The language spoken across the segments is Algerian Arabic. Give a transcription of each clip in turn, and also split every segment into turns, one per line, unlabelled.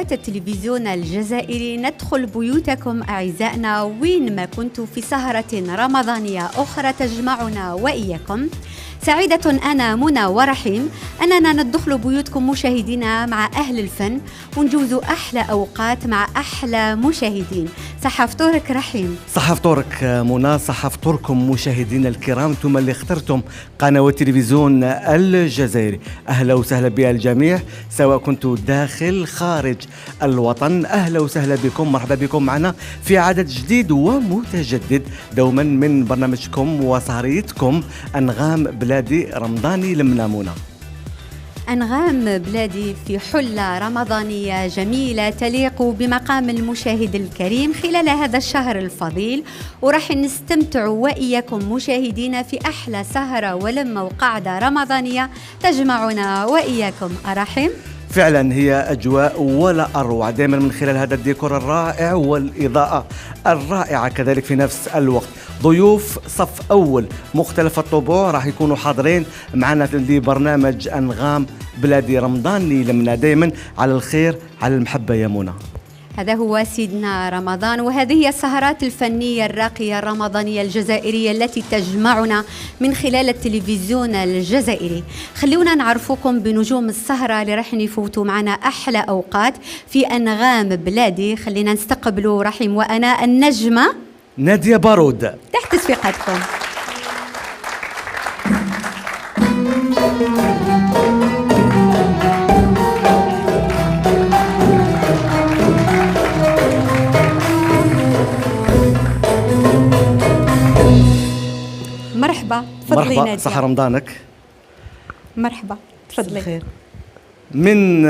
قنوات التلفزيون الجزائري ندخل بيوتكم أعزائنا وين ما كنتوا في سهرة رمضانية أخرى تجمعنا وإياكم. سعيدة أنا منى ورحيم أننا ندخل بيوتكم مشاهدينا مع أهل الفن ونجوزوا أحلى أوقات مع أحلى مشاهدين. صحة فطورك رحيم.
صحة فطورك منى، صحة فطوركم مشاهدينا الكرام، انتم اللي اخترتم قنوات التلفزيون الجزائري. أهلا وسهلا بالجميع سواء كنتوا داخل خارج الوطن، أهلا وسهلا بكم، مرحبا بكم معنا في عدد جديد ومتجدد دوما من برنامجكم وسهريتكم أنغام بلادي رمضاني لمنا منى.
أنغام بلادي في حلة رمضانية جميلة تليق بمقام المشاهد الكريم خلال هذا الشهر الفضيل، وراح نستمتع وإياكم مشاهدينا في أحلى سهرة ولمة وقعدة رمضانية تجمعنا وإياكم. أرحم
فعلا هي أجواء ولا أروع دائما من خلال هذا الديكور الرائع والإضاءة الرائعة، كذلك في نفس الوقت ضيوف صف أول مختلف الطبوع راح يكونوا حاضرين معنا لبرنامج أنغام بلادي رمضاني لمنا دائما على الخير على المحبة يا منى.
هذا هو سيدنا رمضان، وهذه هي السهرات الفنية الراقية الرمضانية الجزائرية التي تجمعنا من خلال التلفزيون الجزائري. خلونا نعرفكم بنجوم السهرة اللي راح يفوتوا معنا أحلى أوقات في أنغام بلادي. خلينا نستقبلوا رحيم وأنا النجمة
نادية بارود
تحت تصفيقاتكم. مرحبا، تفضلي نادية.
صحة رمضانك.
مرحبا، تفضلي.
من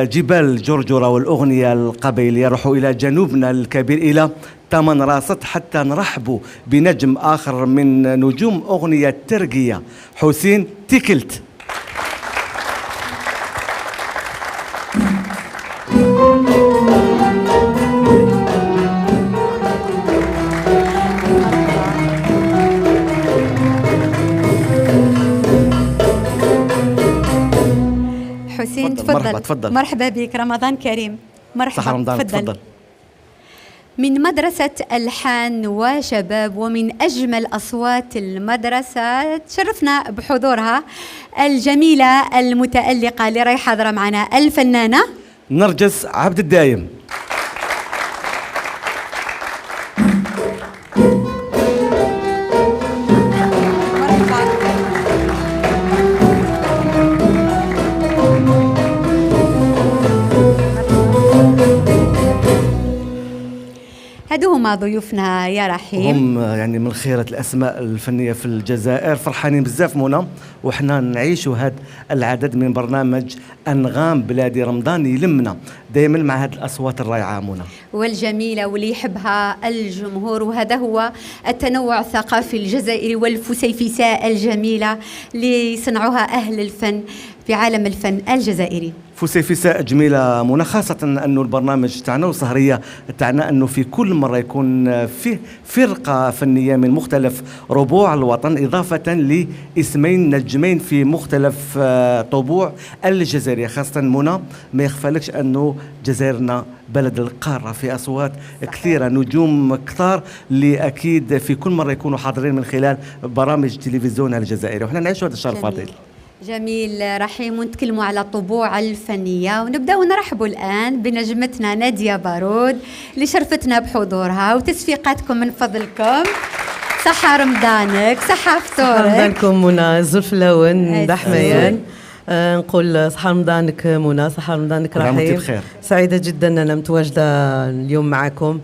جبال جرجرة والأغنية القبيلية نروحوا إلى جنوبنا الكبير إلى تمنراست حتى نرحبوا بنجم آخر من نجوم أغنية ترقية، حسين تيكلت.
حسين تفضل.
مرحبا، تفضل.
مرحبا بك، رمضان كريم. مرحبا،
صحة رمضان، تفضل.
من مدرسة ألحان وشباب ومن أجمل أصوات المدرسة تشرفنا بحضورها الجميلة المتألقة اللي راهي حاضرة معنا الفنانة
نرجس عبد الدايم.
هادو هما ضيوفنا يا رحيم،
هم يعني من خيرة الأسماء الفنية في الجزائر. فرحانين بزاف منى وحنا نعيشوا هذا العدد من برنامج أنغام بلادي رمضان يلمنا دائما مع هذه الأصوات الرائعة منى
والجميلة واللي يحبها الجمهور. وهذا هو التنوع الثقافي الجزائري والفسيفساء الجميلة اللي صنعوها أهل الفن في عالم الفن الجزائري.
فسيفساء جميلة منى، خاصة أنه البرنامج تاعنا والسهرية تاعنا أنه في كل مرة يكون فيه فرقة فنية من مختلف ربوع الوطن، إضافة لاسمين نجمين في مختلف طبوع الجزائرية. خاصة منى ما يخفالكش أنه جزائرنا بلد القارة في أصوات كثيرة، نجوم كثار اللي أكيد في كل مرة يكونوا حاضرين من خلال برامج التلفزيون الجزائري، وحنا نعيشوا هذا الشهر الفضيل.
جميل رحيم، ونتكلموا على الطبوع الفنية ونبداو نرحبوا الآن بنجمتنا نادية بارود اللي شرفتنا بحضورها وتصفيقاتكم من فضلكم. صحة رمضانك، صحة فطورك.
صحة رمضانكم منى، زلف اللون دحميان. نقول صحة رمضانك منى، صحة رمضانك رحيم. سعيدة جدا أنا متواجدة اليوم معكم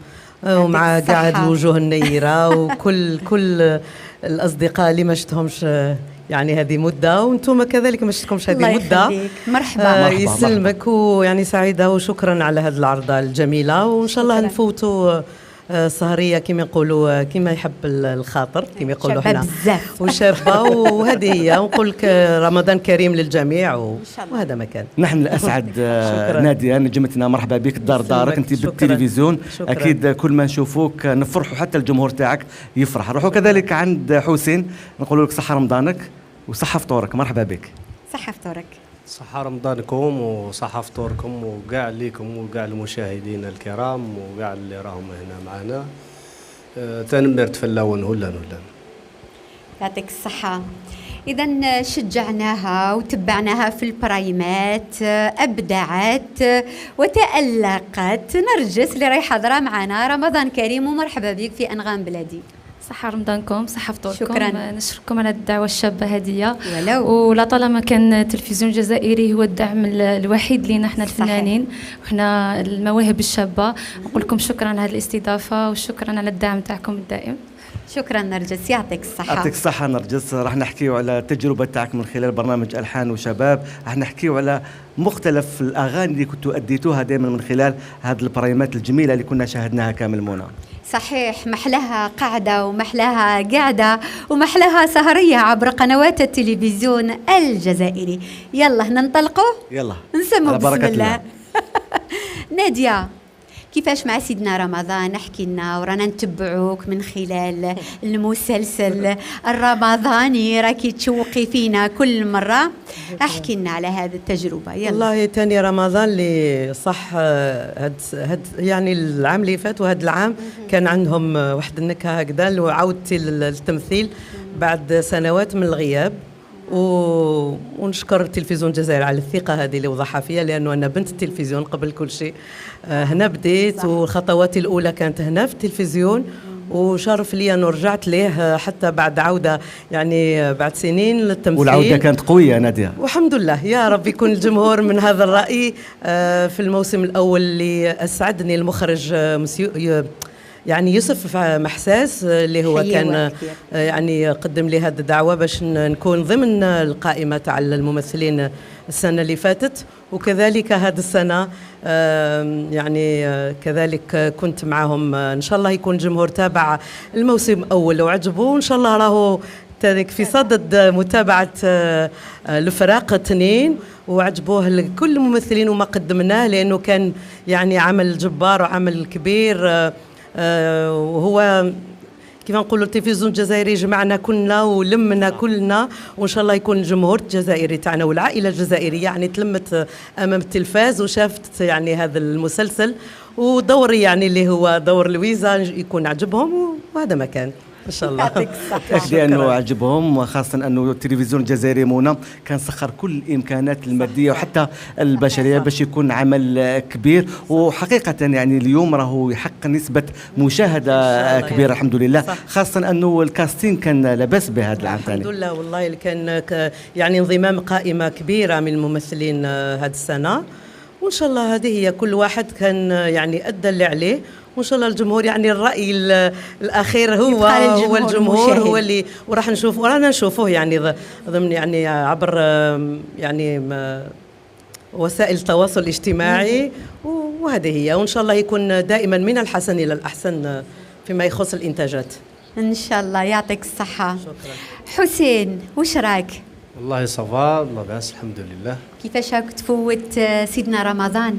ومع قاعد الوجوه النيرة وكل كل الأصدقاء اللي ما شفتهمش يعني هذه مدة، وانتم كذلك ما شفتكمش هذه مدة.
مرحبا.
يسلمك، ويعني سعيدة وشكرا على هذه العرضة الجميلة، وإن شاء الله نفوتوا سهرية كما يقولوا، كما يحب الخاطر كما يقولوا حنا
بزاف
وشابة، وهذه هي. ونقول لك رمضان كريم للجميع وهذا مكان.
نحن الأسعد نادية نجمتنا، مرحبا بك، الدار دارك أنت بالتلفزيون. شكرا. أكيد كل ما نشوفوك نفرحوا، حتى الجمهور تاعك يفرح. روحوا كذلك عند حسين نقول لك صحة رمضانك وصحة فطورك، مرحبا بك.
صحة فطورك.
صحة رمضانكم وصحة فطوركم وكاع ليكم وكاع المشاهدين الكرام وكاع اللي راهم هنا معنا. تنمرت فلاون هلان هلان.
يعطيك الصحة. إذا شجعناها وتبعناها في البرايمات، أبدعت وتألقت. نرجس اللي راهي حاضرة معنا، رمضان كريم ومرحبا بك في أنغام بلادي.
صحة رمضانكم، صحة فطوركم.
شكرا.
نشكركم على الدعوة الشابة هذه.
ولو
ولطالما كان التلفزيون الجزائري هو الدعم الوحيد لينا احنا الفنانين وحنا المواهب الشابة. نقول لكم شكرا على هذه الاستضافة وشكرا على الدعم تاعكم الدائم.
شكرا نرجس، يعطيك الصحة.
يعطيك الصحة نرجس. راح نحكيو على التجربة تاعك من خلال برنامج ألحان وشباب، راح نحكيو على مختلف الأغاني اللي كنتوا أديتوها دائما من خلال هذه البرايمات الجميلة اللي كنا شاهدناها كامل منى.
صحيح، محلها قعدة ومحلها قعدة ومحلها سهرية عبر قنوات التلفزيون الجزائري. يلا ننطلقوا،
يلا
نسموا بسم الله. نادية، كيفاش مع سيدنا رمضان؟ احكي لنا، ورانا نتبعوك من خلال المسلسل الرمضاني، راكي تشوقي فينا كل مرة. احكي لنا على هذه التجربة. يلا.
والله تاني رمضان اللي صح هاد يعني العام اللي فات وهاد العام كان عندهم واحد النكهة هكذا، وعودتي للتمثيل بعد سنوات من الغياب. ونشكر التلفزيون الجزائري على الثقة هذه اللي وضعها فيا، لأنه أنا بنت التلفزيون قبل كل شيء. هنا بديت وخطواتي الأولى كانت هنا في التلفزيون، وشرف لي أنه رجعت ليه حتى بعد عودة، يعني بعد سنين للتمثيل.
والعودة كانت قوية نادية،
والحمد لله. يا رب يكون الجمهور من هذا الرأي. في الموسم الأول اللي أسعدني المخرج يعني يوسف محساس، اللي هو كان يعني قدم لي هذه الدعوة باش نكون ضمن القائمة تاع الممثلين السنة اللي فاتت، وكذلك هذه السنة يعني كذلك كنت معهم. إن شاء الله يكون الجمهور تابع الموسم الأول وعجبه، وإن شاء الله راهو في صدد متابعة الفراق اثنين، وعجبوه لكل الممثلين وما قدمناه، لأنه كان يعني عمل جبار وعمل كبير. وهو كيف نقولوا التلفزيون الجزائري جمعنا كلنا ولمنا كلنا، وان شاء الله يكون الجمهور الجزائري تاعنا والعائلة الجزائرية يعني تلمت امام التلفاز وشافت يعني هذا المسلسل، ودوري يعني اللي هو دور لويزا يكون عجبهم، وهذا ما كان ان شاء الله.
يعطيك الصحة.
لانه عجبهم، وخاصة انه التلفزيون الجزائري منى كان سخر كل الامكانات المادية وحتى البشرية باش يكون عمل كبير، وحقيقة يعني اليوم راهو يحقق نسبه مشاهده كبيرة الحمد لله، خاصة انه ال casting كان لاباس بهذا العام ثاني.
الحمد لله، والله كان يعني انضمام قائمة كبيرة من الممثلين هذه السنة، وان شاء الله هذه هي كل واحد كان يعني ادى اللي عليه، وان شاء الله الجمهور يعني الراي الاخير هو الجمهور هو اللي وراح نشوف، ورانا نشوفوه يعني ضمن يعني عبر يعني وسائل التواصل الاجتماعي، وهذه هي، وان شاء الله يكون دائما من الحسن الى الاحسن فيما يخص الانتاجات
ان شاء الله. يعطيك الصحة.
شكرا.
حسين، وش راك؟
والله ça va، لاباس الحمد لله.
كيفاش راك تفوت سيدنا رمضان؟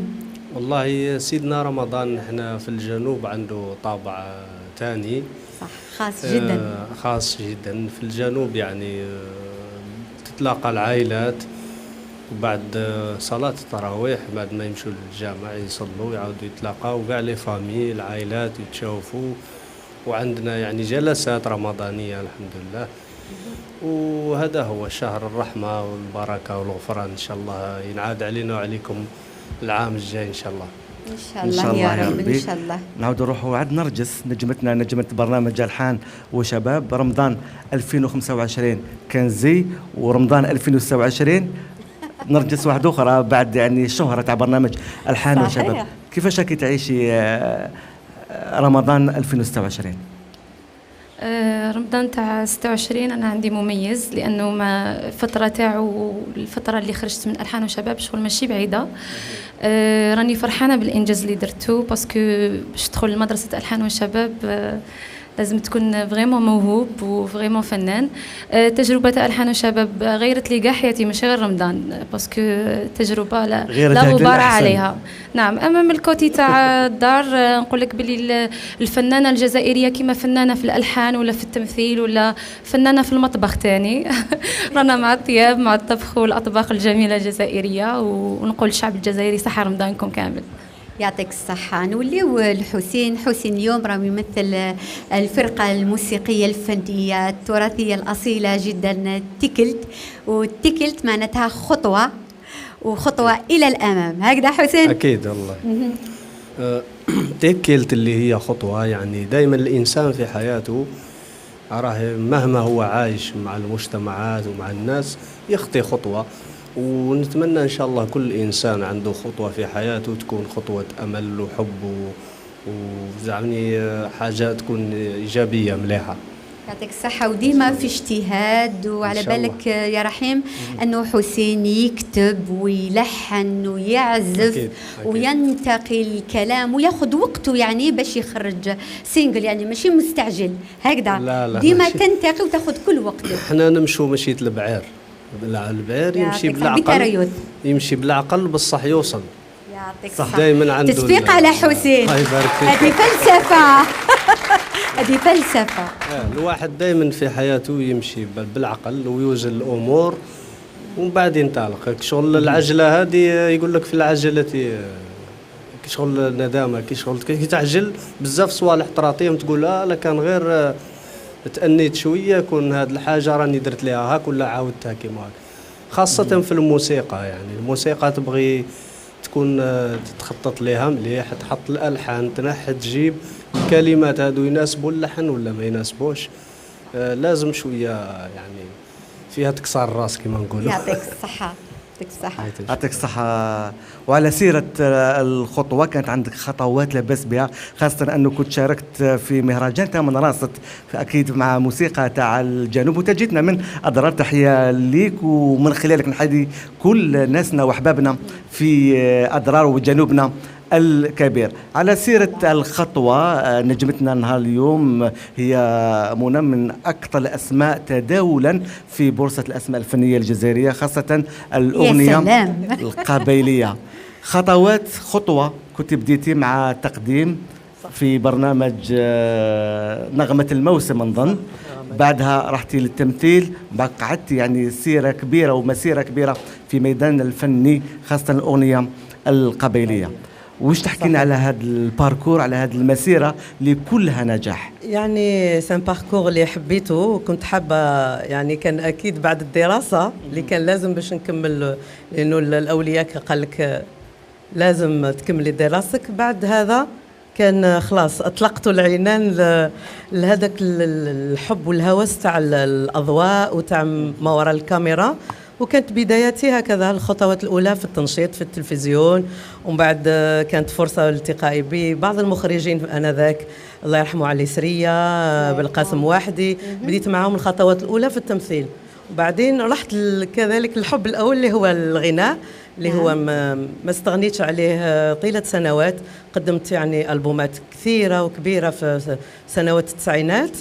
والله سيدنا رمضان احنا في الجنوب عنده طابع ثاني.
صح، خاص جدا.
خاص جدا في الجنوب، يعني تتلاقى العائلات وبعد صلاة التراويح، بعد ما يمشوا للجامع يصلوا يعاودوا يتلاقاو كاع les familles، العائلات يتشوفوا، وعندنا يعني جلسات رمضانية الحمد لله. وهذا هو شهر الرحمة والبركة والغفران، إن شاء الله ينعاد علينا وعليكم العام الجاي إن شاء الله.
إن شاء الله يا رب، إن شاء الله.
نعاود نروحوا عند نرجس، نجمتنا، نجمة برنامج ألحان وشباب. رمضان 2025 كان زي، ورمضان 2026 نرجس واحدة أخرى بعد يعني الشهرة تاع برنامج ألحان وشباب. كيفاش راكي تعيشي رمضان 2026؟
رمضان تاع 26 انا عندي مميز، لانه ما الفترة تاعو الفترة اللي خرجت من الحان وشباب شغل ماشي بعيدة. راني فرحانة بالانجاز اللي درتو، parce que باش تدخل لمدرسة الحان وشباب لازم تكون vraiment موهوب و vraiment فنان. تجربه تاع الحان وشباب غيرت لي كاع حياتي، ماشي غير رمضان، parce que تجربه لا غبار عليها. نعم. اما من ال côté تاع الدار نقول لك بلي الفنانة الجزائرية كما فنانة في الالحان ولا في التمثيل ولا فنانة في المطبخ ثاني رانا مع الطياب، مع الطبخ والاطباق الجميلة الجزائرية، ونقول الشعب الجزائري صحة رمضانكم كامل.
يعطيك الصحة. نوليو لحسين. حسين اليوم راه يمثل الفرقة الموسيقية الفنية التراثية الأصيلة جدا تيكلت، وتيكلت معناتها خطوة وخطوة إلى الأمام، هكذا حسين؟
أكيد والله. تيكلت اللي هي خطوة، يعني دائما الإنسان في حياته راه مهما هو عايش مع المجتمعات ومع الناس يخطي خطوة، ونتمنى إن شاء الله كل إنسان عنده خطوة في حياته تكون خطوة أمل وحب وزعني حاجة تكون إيجابية مليحة.
يعطيك الصحة. وديما في اجتهاد، وعلى بالك يا رحيم أنه حسين يكتب ويلحن ويعزف. أكيد. أكيد. وينتقي الكلام وياخذ وقته يعني باش يخرج single، يعني ماشي مستعجل هكذا. لا ديما تنتقي وتاخذ كل وقتك.
احنا نمشوا مشية البعير، البعير يمشي بالعقل، يمشي بالعقل بصح يوصل.
يعطيك الصحة.
دائما عنده
تصفيق على حسين.
الله يبارك فيك.
هذه فلسفة هذه فلسفة.
الواحد دائما في حياته يمشي بالعقل ويوزن الأمور ومن بعد ينطلق. شغل العجلة هذه يقول لك في العجلة شغل الندامة، كي شغل كي تعجل بزاف صوالح تراطيهم تقول لا كان غير تأنيت شوية كون هاد الحاجة راني درت ليها هاك ولا عاودتها كيما هاك. خاصة في الموسيقى، يعني الموسيقى تبغي تكون تخطط ليها مليح، تحط الألحان، تنحي، تجيب الكلمات هادو يناسبوا اللحن ولا ما يناسبوش. لازم شوية يعني فيها تكسار الراس كما نقولوا.
يعطيك الصحة. يعطيك الصحة.
يعطيك الصحة. وعلى سيرة الخطوة، كانت عندك خطوات لاباس بها، خاصة أنه كنت شاركت في مهرجان تاع منراست أكيد مع موسيقى تاع الجنوب، وتجدنا من أضرار. تحية ليك، ومن خلالك نحيي كل ناسنا وأحبابنا في أضرار وجنوبنا الكبير. على سيرة الخطوة، نجمتنا نهار اليوم هي منى من أكثر الأسماء تداولا في بورصة الأسماء الفنية الجزائرية، خاصة الأغنية القبيلية. خطوات، خطوة كنت بديتي مع تقديم في برنامج نغمة الموسم نظن، بعدها رحتي للتمثيل، بعد قعدتي يعني سيرة كبيرة ومسيرة كبيرة في ميدان الفني، خاصة الأغنية القبيلية. واش تحكي لنا على هذا ال parcours، على هذه المسيرة اللي كلها نجاح؟
يعني c'est un parcours اللي حبيته، كنت حابة يعني كان اكيد بعد الدراسة اللي كان لازم باش نكمل، لانه الاولياء قال لك لازم تكملي دراستك. بعد هذا كان خلاص اطلقت العنان لهذاك الحب والهوس تاع الاضواء وتاع ما وراء الكاميرا، وكانت بداياتي هكذا، الخطوات الأولى في التنشيط في التلفزيون، ومن بعد كانت فرصة التقائي ببعض المخرجين آنذاك، الله يرحمه علي سرية، بالقاسم واحدي، بديت معهم الخطوات الأولى في التمثيل. وبعدين رحت كذلك الحب الأول اللي هو الغناء، اللي هو ما استغنيتش عليه طيلة سنوات. قدمت يعني ألبومات كثيرة وكبيرة في سنوات التسعينات،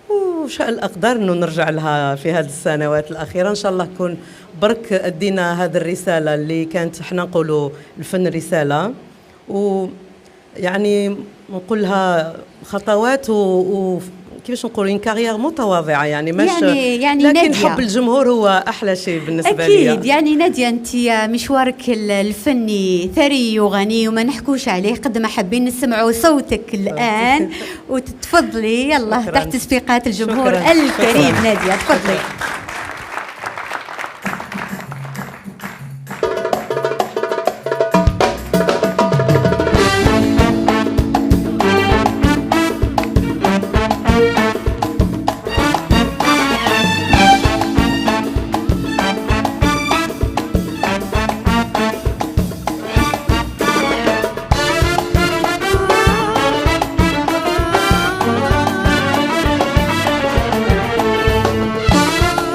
وشاء الأقدار أنه نرجع لها في هذه السنوات الأخيرة. إن شاء الله كون برك أدينا هذه الرسالة اللي كانت احنا نقولوا الفن رسالة، ويعني نقولها خطوات و كيفاش نقولوا carrière متواضعة، يعني مش يعني لكن نادية. حب الجمهور هو احلى شيء بالنسبة لي.
اكيد. يعني ناديه انت مشوارك الفني ثري وغني وما نحكوش عليه قد ما حابين نسمعوا صوتك الان وتتفضلي يلا تحت تصفيقات الجمهور الكريم. ناديه تفضلي.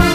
Oh.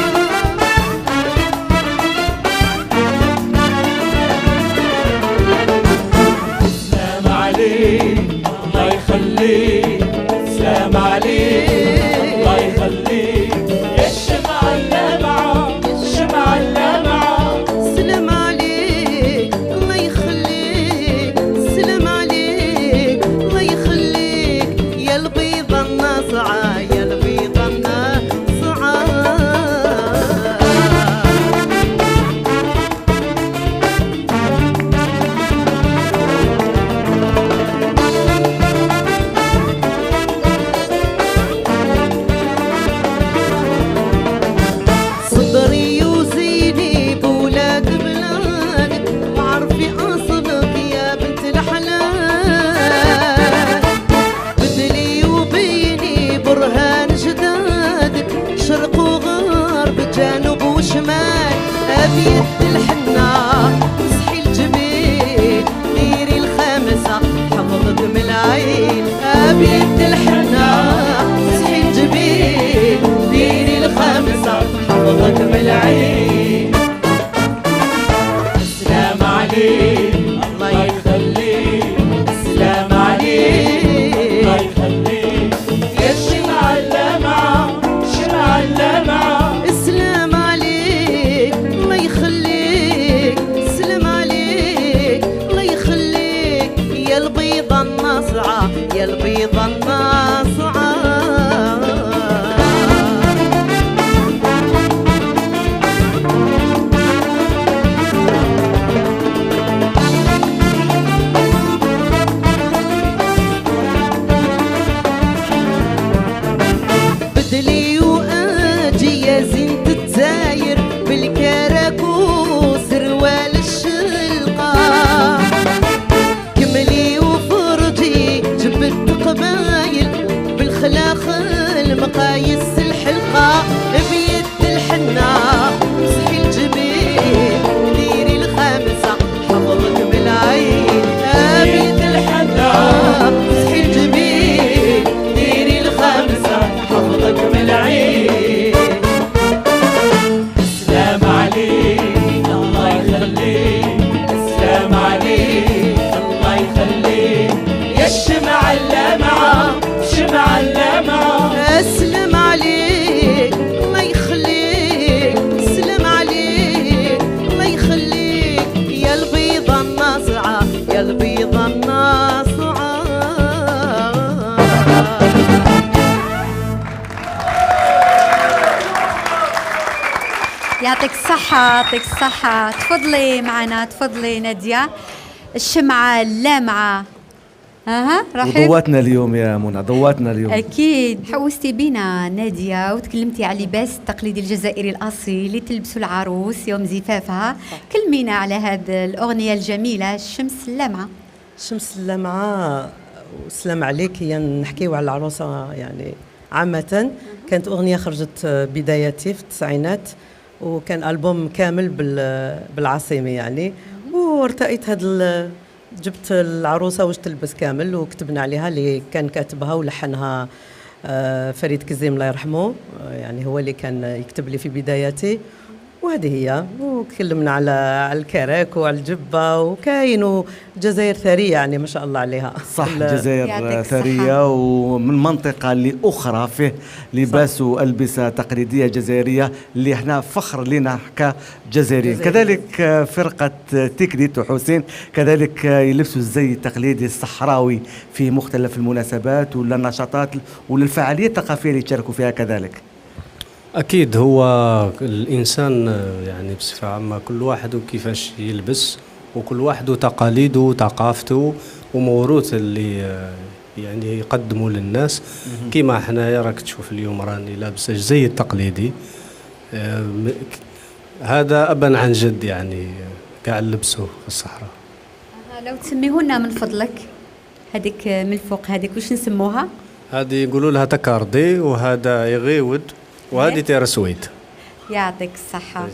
بيد الحنة مسحي الجبين ديري الخامسة حفظك من العين. بيد الحنة مسحي الجبين ديري الخامسة حفظك من العين. السلام عليك الله يخليك، السلام عليك الله يخليك، يا الشمعة اللامعة الشمعة اللامعة. السلام عليك الله يخليك، السلام عليك الله يخليك، يا البيضة الناصعة يا البيضة الناصعة. بدلي وأجي يا زينة الدزاير بالكراكو سروال الشلقة، كملي وفرجي جبت قبايل بالخلاخل مقايس الحلقة. بيد الحنة مسحي الجبين ديري الخامسة حفظك من العين. بيد الحنة مسحي الجبين ديري الخامسة حفظك من العين. السلام عليك الله يخليك، السلام عليك الله يخليك، يا الشمعة اللامعة الشمعة اللامعة. السلام عليك الله يخليك، السلام عليك الله يخليك، يا البيضة الناصعة يا البيضة الناصعة.
يعطيك الصحة يعطيك الصحة. تفضلي معنا، تفضلي نادية. الشمعة اللامعة. اها رحيم،
ضواتنا اليوم يا منى، ضواتنا اليوم
اكيد. حوستي بينا نادية وتكلمتي على اللباس التقليدي الجزائري الاصيل اللي تلبسه العروس يوم زفافها. كلمينا على هذه الاغنية الجميلة الشمس اللامعة.
الشمس اللامعة والسلام عليك، هي نحكيو على العروسة يعني عامة. كانت أغنية خرجت بداياتي في التسعينات، وكان ألبوم كامل بالعاصمة يعني، وارتأيت هاد جبت العروسة واش تلبس كامل وكتبنا عليها، اللي كان كاتبها ولحنها فريد كزيم الله يرحمه، يعني هو اللي كان يكتب لي في بداياتي. وهذه هي، وتكلمنا على الكراك وعلى الجبة، وكاين الجزائر ثرية يعني ما شاء الله عليها.
صح، الجزائر ثرية ومن منطقة لاخرى فيه لباس والبسه تقليدية جزائرية اللي احنا فخر لنا كجزائريين. كذلك فرقه تكريت وحسين كذلك يلبسوا الزي التقليدي الصحراوي في مختلف المناسبات ولا النشاطات ولا الفعاليات الثقافية اللي يشاركوا فيها كذلك.
أكيد هو الإنسان يعني بصفة عامة كل واحد وكيفاش يلبس، وكل واحد وتقاليده وثقافته وموروث اللي يعني يقدمه للناس. كيما حنايا راك تشوف اليوم راني لابس الزي التقليدي، هذا أبا عن جد يعني كاع لبسوه في الصحراء.
لو تسميهولنا من فضلك هذيك من الفوق، هذيك واش نسموها؟
هذه يقولوا لها تكاردي، وهذا يغيود، وهذه تيرسويت.
يعطيك الصحة.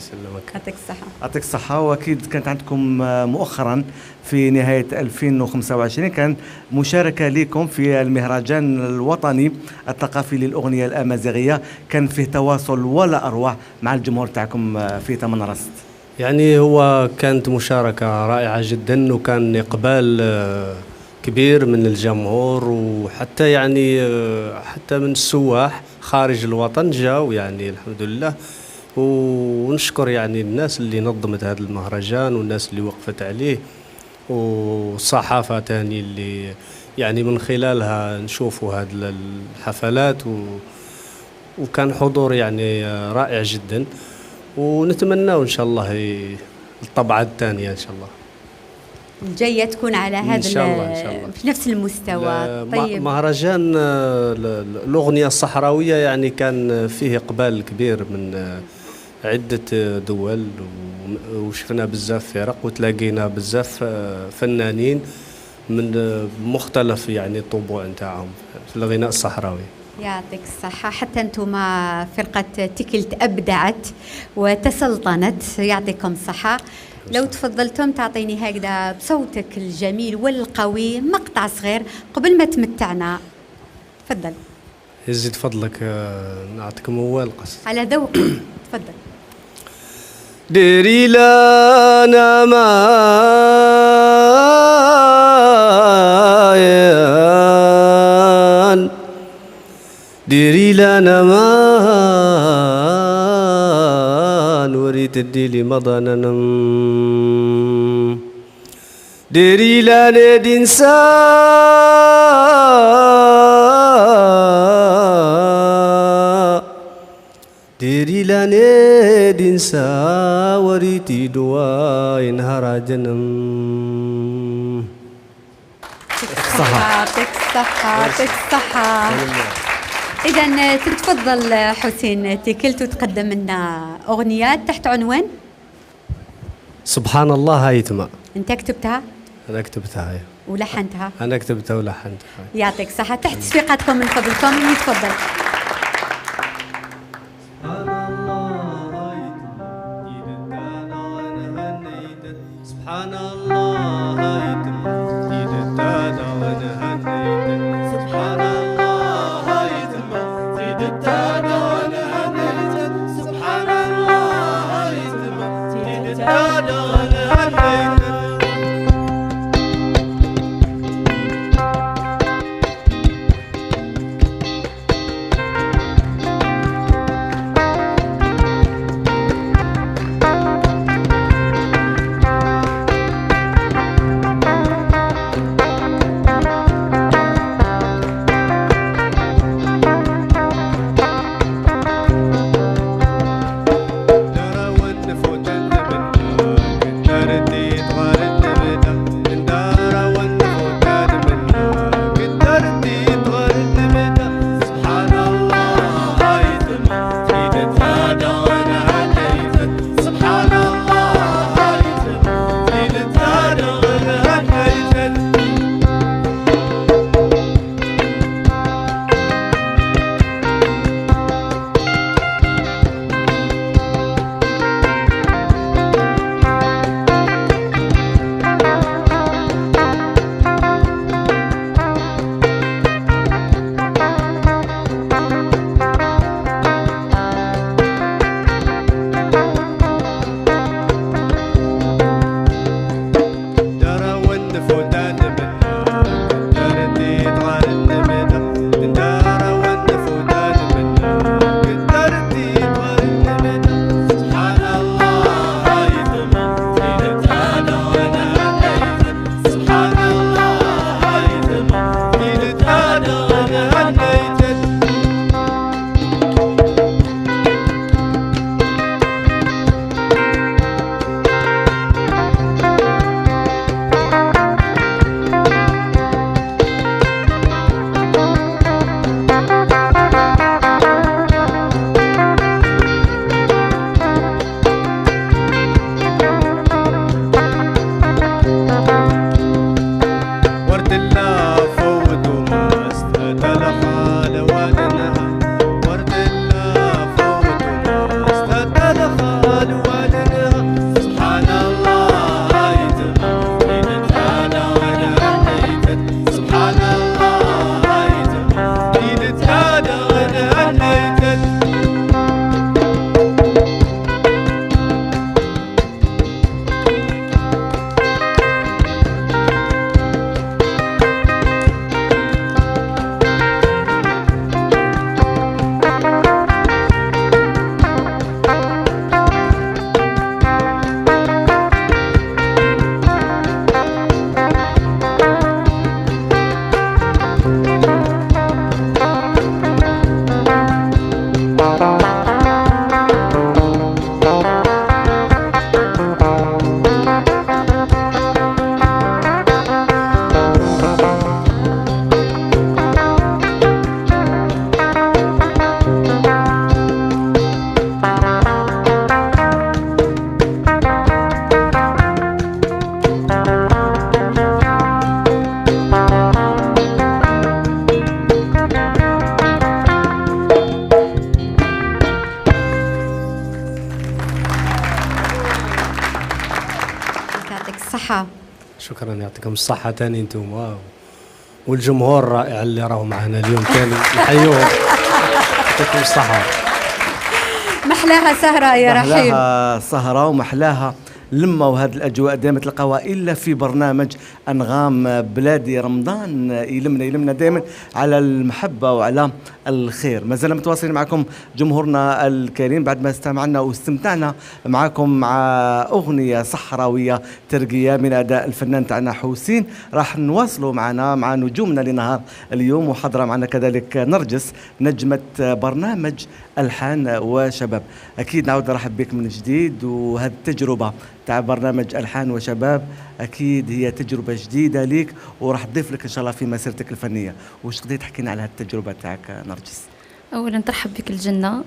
يعطيك الصحة.
يعطيك الصحة. وأكيد كانت عندكم مؤخرا في نهاية 2025 كان مشاركة لكم في المهرجان الوطني الثقافي للأغنية الأمازيغية، كان فيه تواصل ولا أروع مع الجمهور تاعكم في تمنراست.
يعني هو كانت مشاركة رائعة جدا، وكان إقبال كبير من الجمهور، وحتى يعني حتى من السواح خارج الوطن جاوا يعني الحمد لله. ونشكر يعني الناس اللي نظمت هذا المهرجان والناس اللي وقفت عليه، والصحافة تاني اللي يعني من خلالها نشوفوا هذه الحفلات، وكان حضور يعني رائع جدا، ونتمنى إن شاء الله الطبعة الثانية إن شاء الله
الجاية تكون على هذا إن شاء الله، إن شاء الله في نفس المستوى. طيب،
مهرجان الأغنية الصحراوية يعني كان فيه إقبال كبير من عدة دول، وشفنا بزاف فرق وتلاقينا بزاف فنانين من مختلف يعني الطبوع نتاعهم في الغناء الصحراوي.
يعطيك الصحة. حتى أنتم فرقة تيكلت أبدعت وتسلطنت، يعطيكم الصحة. لو تفضلتم تعطيني هكذا بصوتك الجميل والقوي مقطع صغير قبل ما تمتعنا. تفضل.
يزيد فضلك، نعطيك موال قصد
على ذوقك. تفضل.
ديري لنا مان، ديري لنا مان، وريت ديلي مضانا، ديري لنا دنسا، ديري لنا دنسا، وريتي دوا ينهار جنم.
يعطيك الصحة، يعطيك الصحة. إذا تتفضل حسين تيكلت وتقدم لنا أغنية تحت عنوان
سبحان الله هايتما.
أنت كتبتها؟
أنا كتبتها
ولحنتها؟
أنا كتبتها ولحنتها.
يعطيك الصحة. تحت تصفيقاتكم من فضلكم. يتفضل.
سبحان الله هايتما، سبحان الله هايتما، سبحان الله هايتما.
يعطيك الصحة.
شكرا، يعطيكم الصحة ثاني انتم والجمهور الرائع اللي راهو معنا اليوم ثاني، نحيوهم. يعطيكم الصحة.
محلاها سهرة يا رحيم،
محلاها سهرة ومحلاها لما، وهذه الأجواء دائما تلقاوها إلا في برنامج أنغام بلادي. رمضان يلمنا دائما على المحبة وعلى الخير. ما زلنا متواصلين معكم جمهورنا الكريم بعد ما استمعنا واستمتعنا معكم مع أغنية صحراوية ترقية من أداء الفنان تاعنا حسين. راح نواصلوا معنا مع نجومنا لنهار اليوم، وحضرة معنا كذلك نرجس نجمة برنامج ألحان وشباب. أكيد نعود نرحب بك من جديد، وهذه التجربة تاع برنامج ألحان وشباب أكيد هي تجربة جديدة ليك وراح تضيف لك إن شاء الله في مسيرتك الفنية. واش تقدري تحكي لنا على هذه التجربة تاعك نرجس؟
أولا ترحب بك الجنة.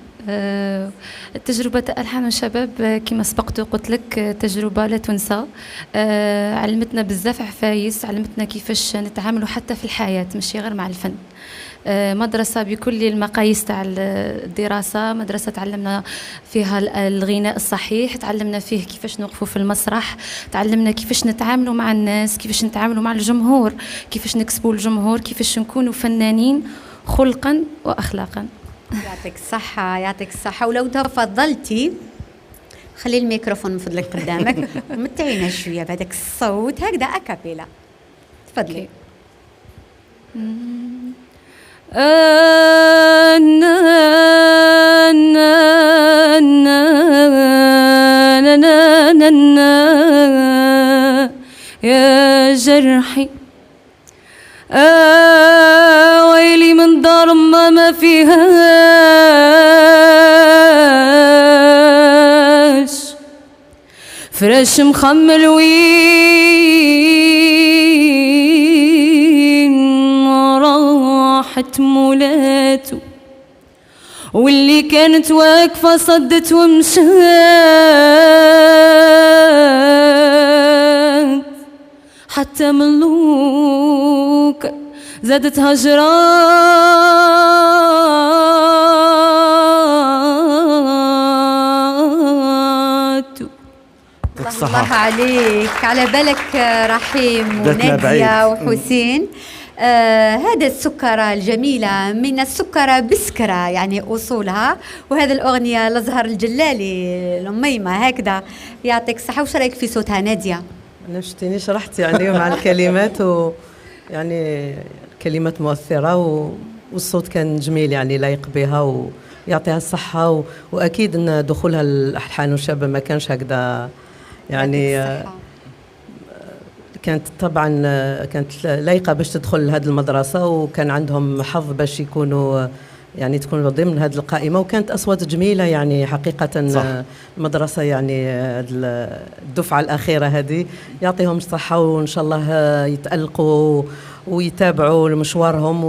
التجربة ألحان وشباب كما سبقت وقلت لك تجربة لا تنسى، علمتنا بزاف عفايس، علمتنا كيفاش نتعاملوا حتى في الحياة ماشي غير مع الفن. مدرسة بكل المقاييس تاع الدراسة، مدرسة تعلمنا فيها الغناء الصحيح، تعلمنا فيه كيفاش نوقفوا في المسرح، تعلمنا كيفاش نتعاملوا مع الناس، كيفاش نتعاملوا مع الجمهور، كيفاش نكسبوا الجمهور، كيفاش نكونوا فنانين خلقا وأخلاقا.
يعطيك الصحة، يعطيك الصحة. ولو تفضلتي خلي الميكروفون من فضلك قدامك ومتعينا شوية بهذاك الصوت هكذا أكابيلا. تفضلي.
يا جرحي ويلي من دار ما فيهاش فراش مخمل وين راحت مولاته، واللي كانت واقفة صدت ومشات حتى ملوك زادت هجراته.
الله عليك. على بالك رحيم ونادية وحسين، هذا السكرة الجميلة من السكرة بسكرة يعني أصولها، وهذه الأغنية لزهر الجلالي الأميمة هكذا. يعطيك الصحة. وش رأيك في صوتها نادية؟
أنا شتيني شرحت يعني مع الكلمات، و يعني كلمات مؤثرة والصوت كان جميل يعني لايق بها ويعطيها الصحة، وأكيد أن دخولها الألحان والشباب ما كانش هكذا يعني، كانت طبعا كانت لايقة باش تدخل هذه المدرسة، وكان عندهم حظ باش يكونوا يعني تكون ضمن هذه القائمة، وكانت أصوات جميلة يعني حقيقة. صح. المدرسة يعني الدفعة الأخيرة هذه يعطيهم الصحة، وإن شاء الله يتألقوا ويتابعوا مشوارهم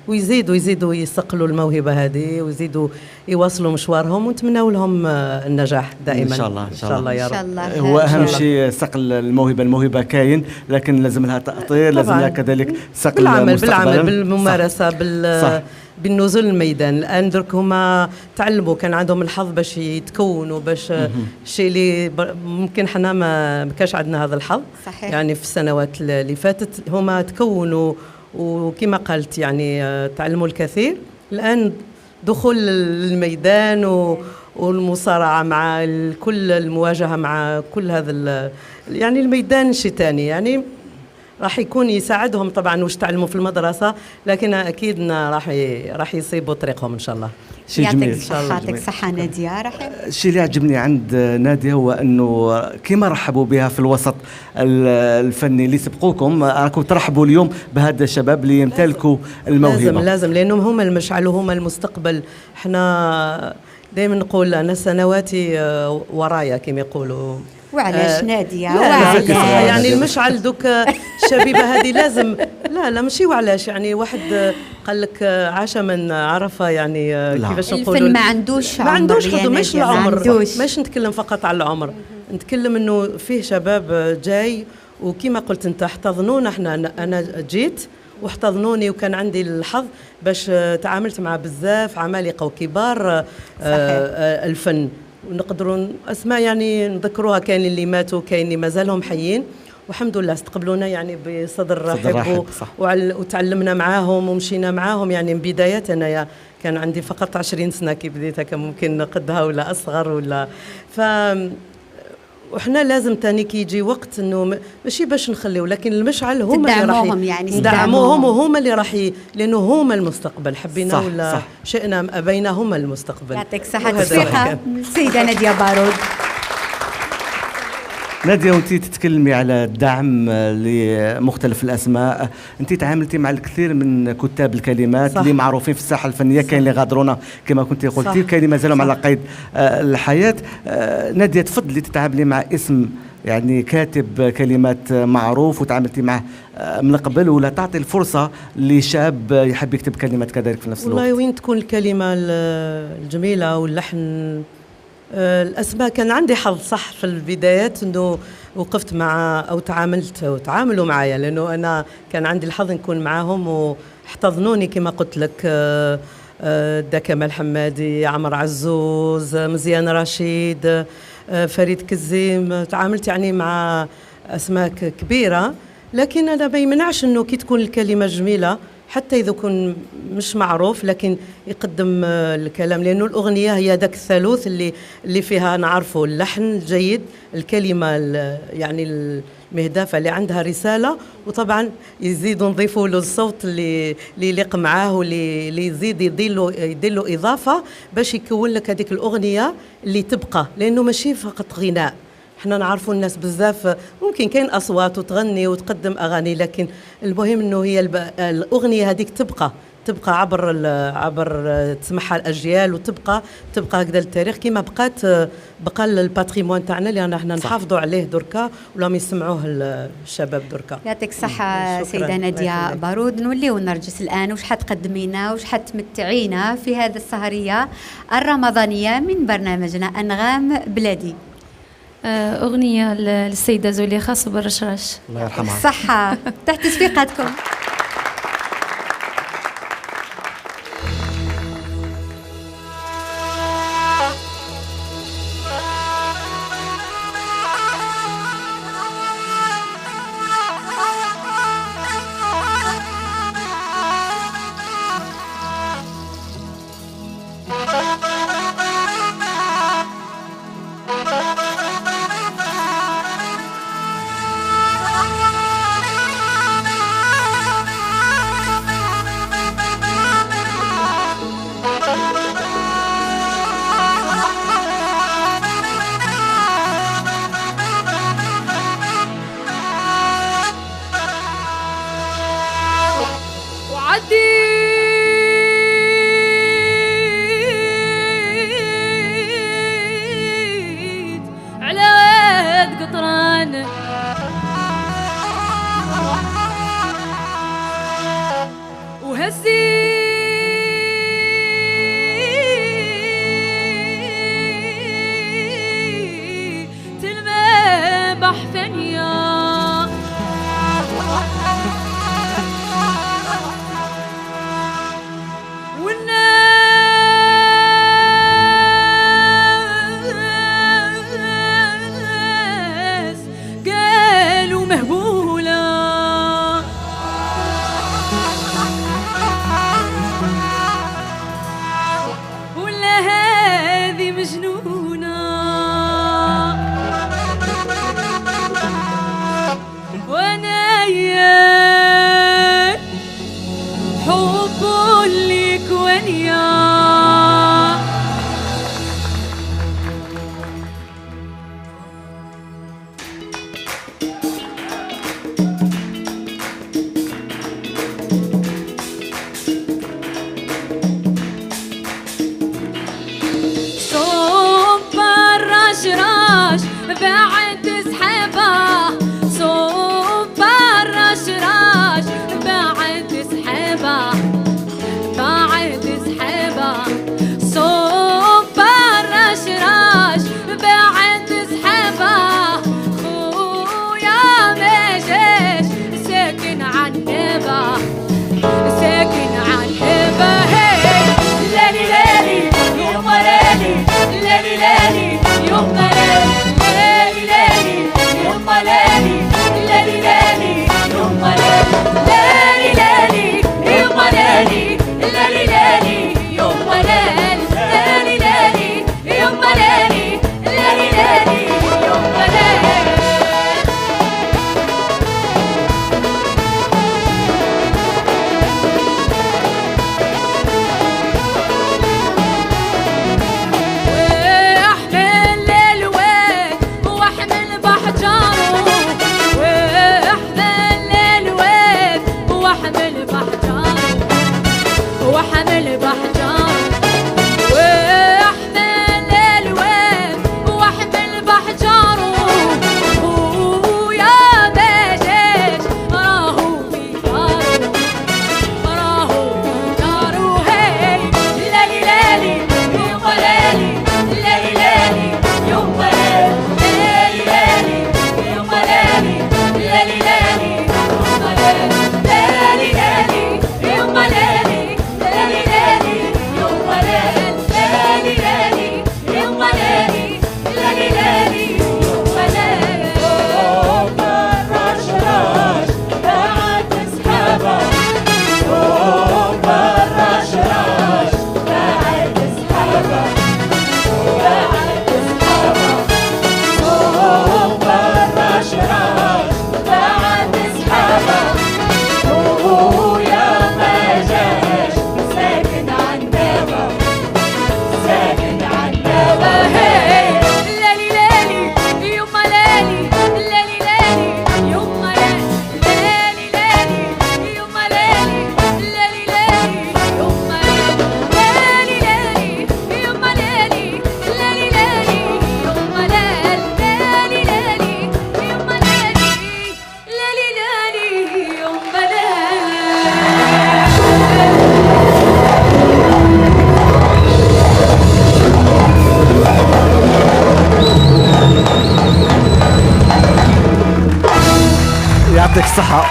ويزيدوا يزيدوا يصقلوا الموهبة هذه ويزيدوا يواصلوا مشوارهم، ونتمنوا لهم النجاح دائما
إن شاء الله.
إن شاء الله يا رب.
هو أهم شيء صقل الموهبة، الموهبة كاين لكن لازم لها تأطير، لازم لها كذلك صقل
بالعمل، بالعمل، بالممارسة، بالنزول الميدان. الان درك هما تعلموا، كان عندهم الحظ باش يتكونوا، باش الشيء اللي ممكن حنا ما كانش عندنا هذا الحظ.
صحيح.
يعني في السنوات اللي فاتت هما تكونوا، وكما قالت يعني تعلموا الكثير. الان دخول الميدان والمصارعه مع كل المواجهة مع كل هذا يعني الميدان شيء ثاني، يعني راح يكون يساعدهم طبعا واش تعلموا في المدرسة، لكن اكيد راح يصيبوا طريقهم ان شاء الله.
شيء جميل.
يعطيك الصحة ناديه. رحيم،
الشيء اللي عجبني عند ناديه هو انه كما رحبوا بها في الوسط الفني اللي سبقوكم، راكم ترحبوا اليوم بهذا الشباب اللي يمتلكوا الموهبة.
لازم لازم، لانهم هما المشعل وهما المستقبل. احنا دائما نقول انا سنواتي ورايا كما يقولوا.
وعلاش ناديه؟ وعلاش
يعني المشعل دوك الشبيبة هذه لازم، لا لا ماشي وعلاش، يعني واحد قال لك عاش من عرف، يعني كيفاش نقولوا
الفن ما عندوش
ما عندوش حدود، ماشي العمر، ماشي نتكلم فقط على العمر، نتكلم انه فيه شباب جاي، وكما قلت انت احتضنونا احنا، انا جيت واحتضنوني وكان عندي الحظ باش تعاملت مع بزاف عمالقة وكبار الفن. ونقدروا اسماء يعني نذكروها، كاين اللي ماتوا كاين اللي مازالهم حيين، والحمد لله استقبلونا يعني بصدر رحب، وتعلمنا معاهم ومشينا معاهم يعني من بدايات. انا كان عندي فقط 20 سنة كي بديت، كان ممكن قدها ولا اصغر ولا وحنا لازم تاني كي يجي وقت انه ماشي باش نخليو، لكن المشعل هما اللي راح
يعني
ندعموهم، وهما اللي راح لانه هما المستقبل، حبينا ولا صح. شئنا ام ابينا هما المستقبل.
يعطيك الصحة. تصفيقه السيدة ناديه بارود.
نادية، وانت تتكلمي على الدعم لمختلف الاسماء، انت تعاملتي مع الكثير من كتاب الكلمات اللي معروفين في الساحة الفنية، كاين اللي غادرونا كما كنت قلتي، كاين اللي مازالوا على قيد الحياة. ناديه، تفضلي تتعاملي مع اسم يعني كاتب كلمات معروف وتعاملتي معه من قبل، ولا تعطي الفرصة لشاب يحب يكتب كلمات كذلك في نفس الوقت؟
والله وين تكون الكلمة الجميلة واللحن الأسماء. كان عندي حظ صح في البدايات أنه وقفت مع أو تعاملت وتعاملوا معايا، لأنه أنا كان عندي الحظ نكون معاهم واحتضنوني كما قلت لك، دا كمال حمادي، عمر عزوز، مزيان رشيد، فريد كزيم. تعاملت يعني مع أسماء كبيرة، لكن هذا ما يمنعش أنه كي تكون الكلمة جميلة حتى إذا كان مش معروف لكن يقدم الكلام، لأنه الأغنية هي ذاك الثالوث اللي فيها نعرفه اللحن الجيد، الكلمة يعني المهدفة اللي عندها رسالة، وطبعا يزيدوا نضيفوا له الصوت اللي يليق معاه واللي يزيد يدير له إضافة باش يكون لك هذيك الأغنية اللي تبقى، لأنه ماشي فقط غناء. احنا نعرفوا الناس بزاف ممكن كاين اصوات وتغني وتقدم اغاني، لكن المهم انه هي الاغنية هذيك تبقى عبر تسمعها الاجيال، وتبقى هكذا للتاريخ كما بقى ال patrimoine تاعنا اللي احنا نحافظوا عليه دركا ولا يسمعوه الشباب دركا.
يعطيك الصحة سيده ناديه بارود. نوليو نرجس الان، واش حتقدمينا واش حتمتعينا في هذه السهريه الرمضانية من برنامجنا انغام بلادي؟
أغنية للسيدة زليخة صبر الرشراش،
الله يرحمها.
صحة تحت تصفيقاتكم.
يعطيك الصحة.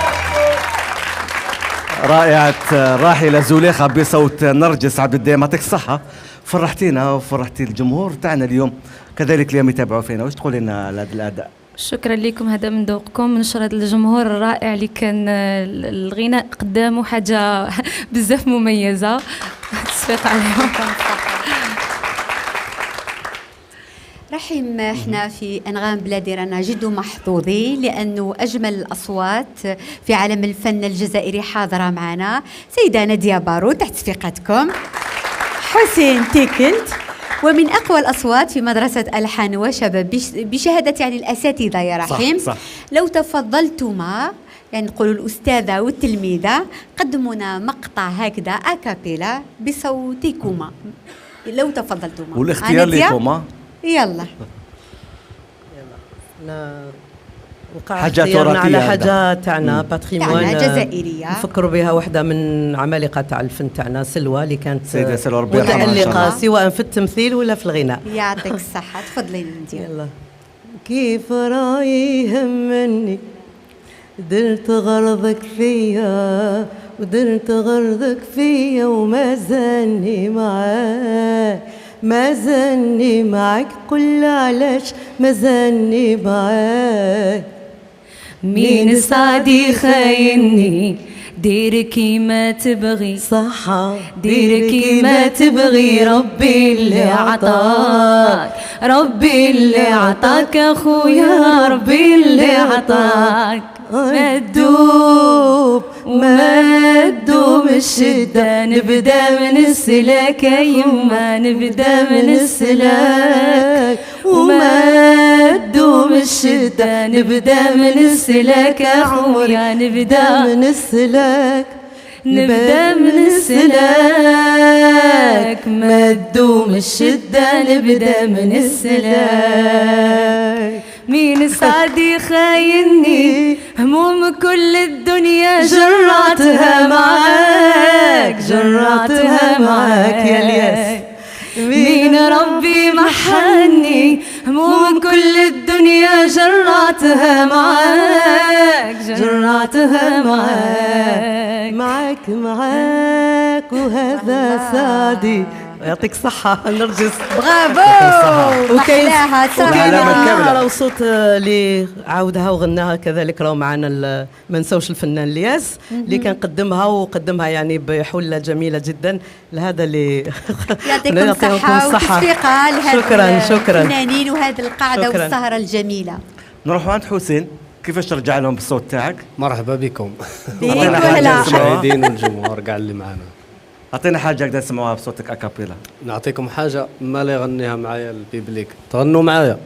رائعة راحلة زليخة بصوت نرجس عبد الدايم، يعطيك الصحة، فرحتينا وفرحتي الجمهور تاعنا اليوم كذلك اليوم يتابعوا فينا. واش تقولي لنا على هذا الأداء؟
شكرا لكم، هذا من ذوقكم. نشر هذا الجمهور الرائع اللي كان الغناء قدامه حاجة بزاف مميزة، تصفيق عليهم.
رحيم، احنا في انغام بلادي رانا جد محظوظين لانه اجمل الاصوات في عالم الفن الجزائري حاضره معنا، سيده ناديه بارو تحت تصفيقاتكم، حسين تيكلت، ومن اقوى الاصوات في مدرسه الحان وشباب بشهادة يعني الاساتذة يا رحيم.
صح.
لو تفضلتما يعني نقولوا الاستاذة والتلميذه قدمونا مقطع هكذا a cappella بصوتكما لو تفضلتما،
والاختيار لكما.
يلا
يلا وقع اختيارنا على حاجة تاعنا patrimoine
جزائرية
نفكروا بها، واحدة من عمالقة تاع الفن تاعنا سلوى اللي كانت
سيده سلوى ربي يرحمها
متألقه سواء في التمثيل ولا في الغناء.
يعطيك الصحة، تفضلي ندير.
يلا. كيف راي يهمني درت غرضك فيا ودرت غرضك فيا وما زالني معاك، ما زالني معاك، قل علاش ما زالني معاك.
مين سعدي خايني دير كيما تبغي،
صحة
دير كيما تبغي، ربي اللي عطاك، ربي اللي عطاك اخويا، ربي اللي عطاك.
ما تدوب ما تدوب الشدة،
نبدا من السلاك يما، نبدا من السلاك،
وما تدوم الشدة،
نبدا من السلاك اخويا،
نبدا من السلاك،
نبدا من السلاك، ما تدوم الشدة، نبدا من السلاك. مين سعدي خايني هموم كل الدنيا
جرعتها معاك، جرعتها معاك يا الياس.
مين ربي محني هموم كل الدنيا جرعتها معاك،
جرعتها معاك، معاك معاك وهذا سعدي. يعطيك الصحة نرجس،
برافو.
وكاين راه صوت اللي عاودها وغناها كذلك، راه معنا ما نساوش الفنان الياس اللي كان قدمها وقدمها يعني بحلة جميلة جدا. لهذا اللي
يعطيكم الصحة وتصفيقة لهذا
شكرا شكرا
الفنانين وهذه القعدة والسهرة الجميلة.
نروحوا عند حسين، كيفاش ترجع لهم بالصوت تاعك؟
مرحبا بكم
المشاهدين
والجمهور كاع اللي معنا.
اعطينا حاجة هكذا نسمعوها بصوتك a cappella.
نعطيكم حاجة ما لا يغنيها معايا ال public، تغنوا معايا.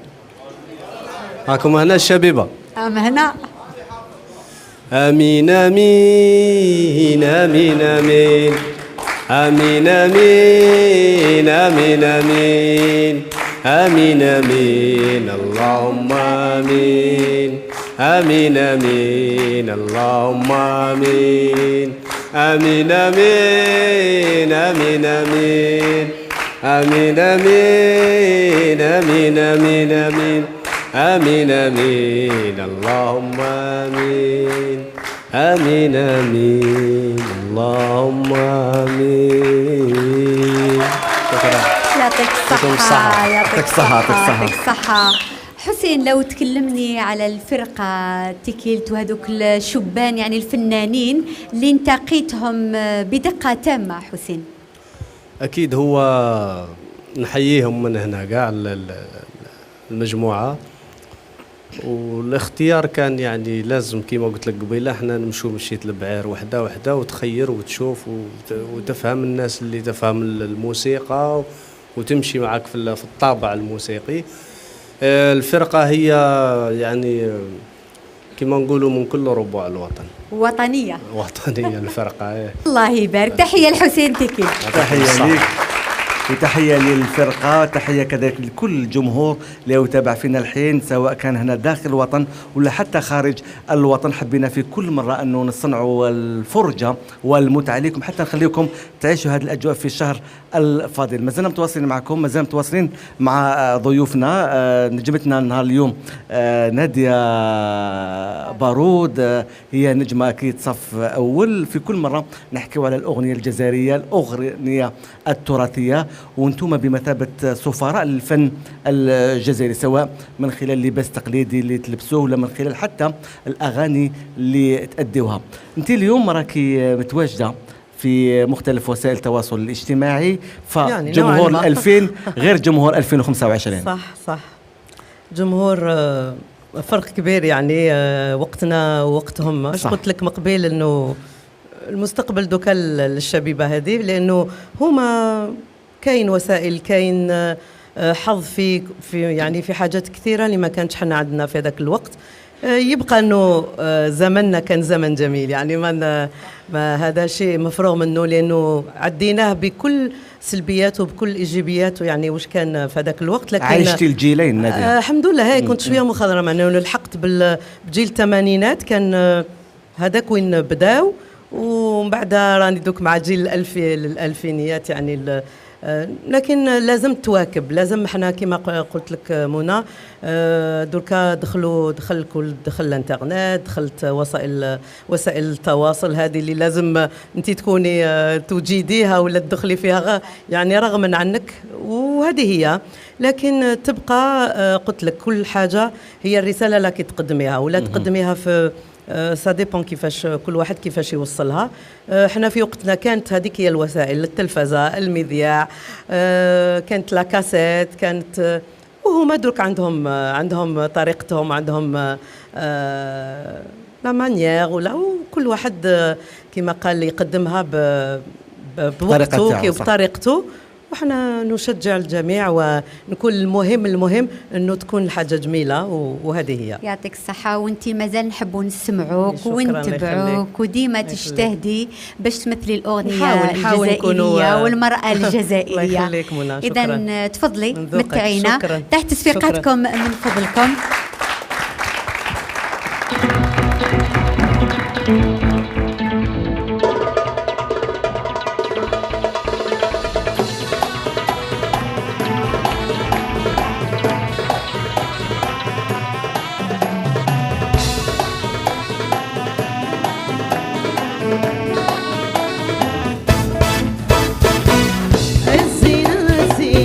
هاكم هنا الشبيبة.
ام هنا.
امين امين امين امين امين امين امين امين امين امين اللهم امين امين امين اللهم امين امين امين امين امين امين امين امين امين امين امين امين اللهم امين امين امين اللهم امين. شكرا.
يعطيك الصحة، يعطيك الصحة، يعطيك الصحة. حسين، لو تكلمني على الفرقة تيكيلت وهذوك الشبان يعني الفنانين اللي انتقيتهم بدقة تامة حسين.
أكيد هو نحييهم من هنا كاع المجموعة، والاختيار كان يعني لازم كما قلت لك قبيلة احنا نمشوا مشيت البعير وحده وحده وتخير وتشوف وتفهم الناس اللي تفهم الموسيقى وتمشي معك في الطابع الموسيقي. الفرقة هي يعني كما نقولوا من كل ربوع الوطن،
وطنية
وطنية الفرقة.
الله يبارك. تحية لحسين تيكيل،
تحية ليك وتحية للفرقة، تحية كذلك لكل الجمهور اللي يتابع فينا الحين سواء كان هنا داخل الوطن ولا حتى خارج الوطن. حبينا في كل مرة أنه نصنعوا الفرجة والمتعة لكم حتى نخليكم تعيشوا هذه الأجواء في الشهر الفاضل. ما زلنا متواصلين معكم، ما زلنا متواصلين مع ضيوفنا. نجمتنا النهار اليوم نادية بارو. بارود، هي نجمة أكيد صف أول. في كل مرة نحكيو على الأغنية الجزائرية، الأغنية التراثية، وانتم بمثابة سفراء للفن الجزائري، سواء من خلال اللباس التقليدي اللي تلبسوه ولا من خلال حتى الأغاني اللي تأديوها. انت اليوم راكي متواجدة في مختلف وسائل التواصل الاجتماعي، فجمهور
يعني
2000 غير جمهور 2025.
صح صح، جمهور فرق كبير يعني، وقتنا ووقتهم. اش قلت لك مقبل انه المستقبل دوكا للشبيبه هذه، لانه هما كاين وسائل، كاين حظ في يعني في حاجات كثيرة اللي ما كانتش حنا عندنا في هذاك الوقت. يبقى انه زمننا كان زمن جميل، يعني ما هذا شيء مفروغ منه، لانه عديناه بكل سلبياته وبكل ايجابياته، يعني واش كان في هذاك الوقت. لكن
عشتي الجيلين نادية؟
الحمد لله، هاي كنت شوية مخضرمه، انه لحقت بجيل الثمانينات، كان هذاك وين بداو، ومن بعد راني دوك مع جيل الالفينيات يعني. لكن لازم تواكب، لازم احنا كما قلت لك منى، دركا دخل الانترنت، دخلت وسائل التواصل هذه اللي لازم انت تكوني توجيديها ولا تدخلي فيها يعني رغما عنك، وهذه هي. لكن تبقى قلت لك كل حاجة هي الرسالة اللي تقدميها ولا تقدميها في ça dépend كيفاش كل واحد كيفاش يوصلها. احنا في وقتنا كانت هذيك هي الوسائل، التلفزة، المذياع، كانت la cassette، كانت، وهما درك عندهم طريقتهم، عندهم la manière، ولا وكل واحد كما قال يقدمها بوقته وبطريقته. وحنا نشجع الجميع ونقول المهم انه تكون الحاجة جميلة، وهذه هي.
يعطيك الصحة، وانت مازال نحبوا نسمعوك ونتبعوك، وديما تجتهدي باش تمثلي الاغنية الجزائرية والمراة الجزائرية.
الله يخليك منى،
اذا تفضلي متعينا تحت تصفيقاتكم من فضلكم.
الزينة زينة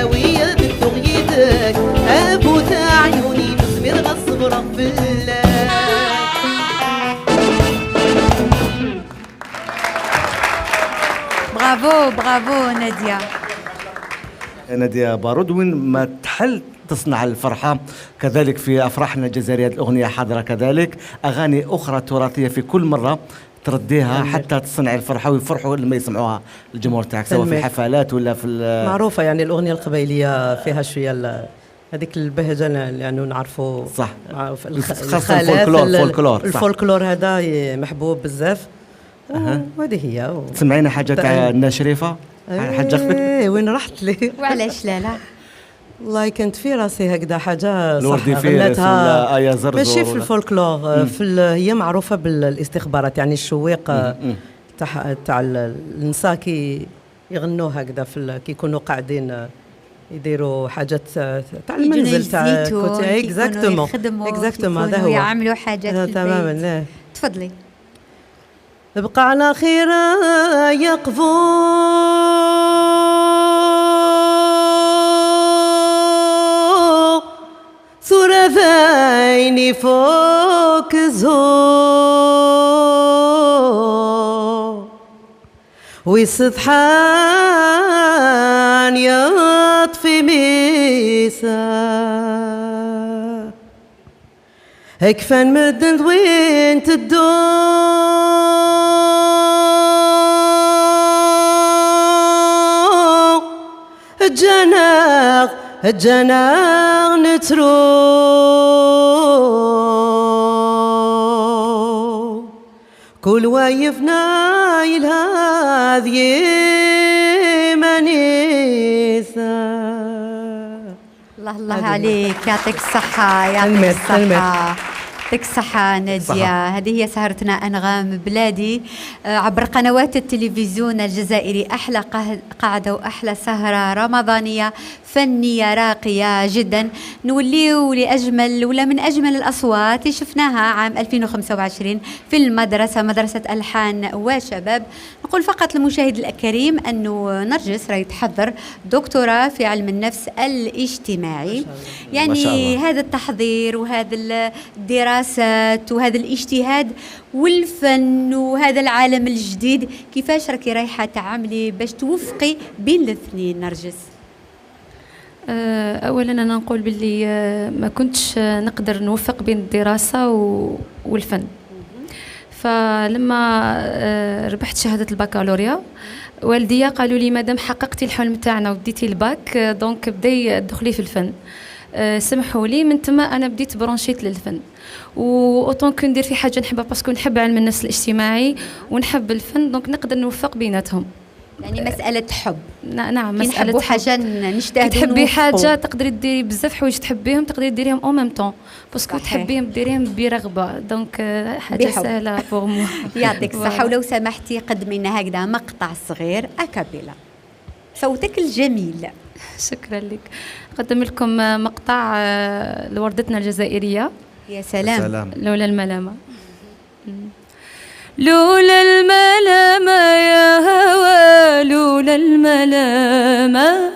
ويا بالدغيدة.
برافو ناديه.
ناديه بارود وين ما تحل تصنع الفرحة، كذلك في افراحنا الجزائرية الاغنية حاضره، كذلك اغاني اخرى تراثيه في كل مرة ترديها حتى تصنع الفرحة ويفرحوا لما يسمعوها الجمهور تاعك، سواء في الحفلات ولا في
معروفة. يعني الاغنية القبيليه فيها شوية هذيك البهجة لانه نعرفوا
صح، خاصة الفولكلور.
الفولكلور هذا محبوب بزاف. وهذه هي.
تسمعينا حاجة تاع الناشريفه حاجة؟
ايه وين رحت لي؟
وعلاش لا لا
والله كانت في راسي هكذا حاجة
صح غنتها،
ماشي في الفولكلور، في هي معروفة بالاستخبارات، يعني الشويق تاع النساء كي يغنوا هكذا كي يكونوا قاعدين يديروا حاجات تاع المنزل تاع exactement exactement، هذا هو،
يعملوا حاجات
تماما.
تفضلي.
ابقى على خير يقفو ثرثين فوق زور ويسطحان يطفي ميسا هكفان مدن وين تدور الجناغ الجناغ نترو كل وايفنا يلهذ منيسا.
الله الله عليك، يعطيك الصحة، يعطيك الصحة، يعطيك الصحة نادية. هذه هي سهرتنا أنغام بلادي عبر قنوات التلفزيون الجزائري. أحلى قعدة وأحلى سهرة رمضانية فنية راقية جدا. نوليو لأجمل ولا من أجمل الأصوات اللي شفناها عام 2025 في المدرسة، مدرسة ألحان وشباب. نقول فقط للمشاهد الكريم أنه نرجس راهي تحضر دكتوراه في علم النفس الاجتماعي. يعني هذا التحضير وهذا الدراسات وهذا الاجتهاد والفن وهذا العالم الجديد، كيفاش راكي رايحة تعملي باش توفقي بين الاثنين نرجس؟
اولا انا نقول باللي ما كنتش نقدر نوفق بين الدراسة والفن. فلما ربحت شهادة البكالوريا والديا قالوا لي مادام حققتي الحلم تاعنا وديتي ال bac donc بداي تدخلي في الفن. سمحوا لي، من تما انا بديت branchée للفن، و autant que ندير في حاجة نحبها parce que نحب علم النفس الاجتماعي ونحب الفن، donc نقدر نوفق بيناتهم.
يعني مسألة حب.
نعم، مسألة
حاجة نجتهدوا.
تحبي حاجة تقدري ديري بزاف حوايج تحبيهم، تقدري ديريهم en même temps parce que تحبيهم ديريهم برغبة، donc حاجة سهلة pour moi.
يعطيك الصحة. ولو سمحتي قدمي لنا هكذا مقطع صغير a cappella، صوتك الجميل.
شكرا لك. نقدم لكم مقطع لوردتنا الجزائرية.
يا سلام.
لولا الملامة. لولا الملامة يا هوى، لولا الملامة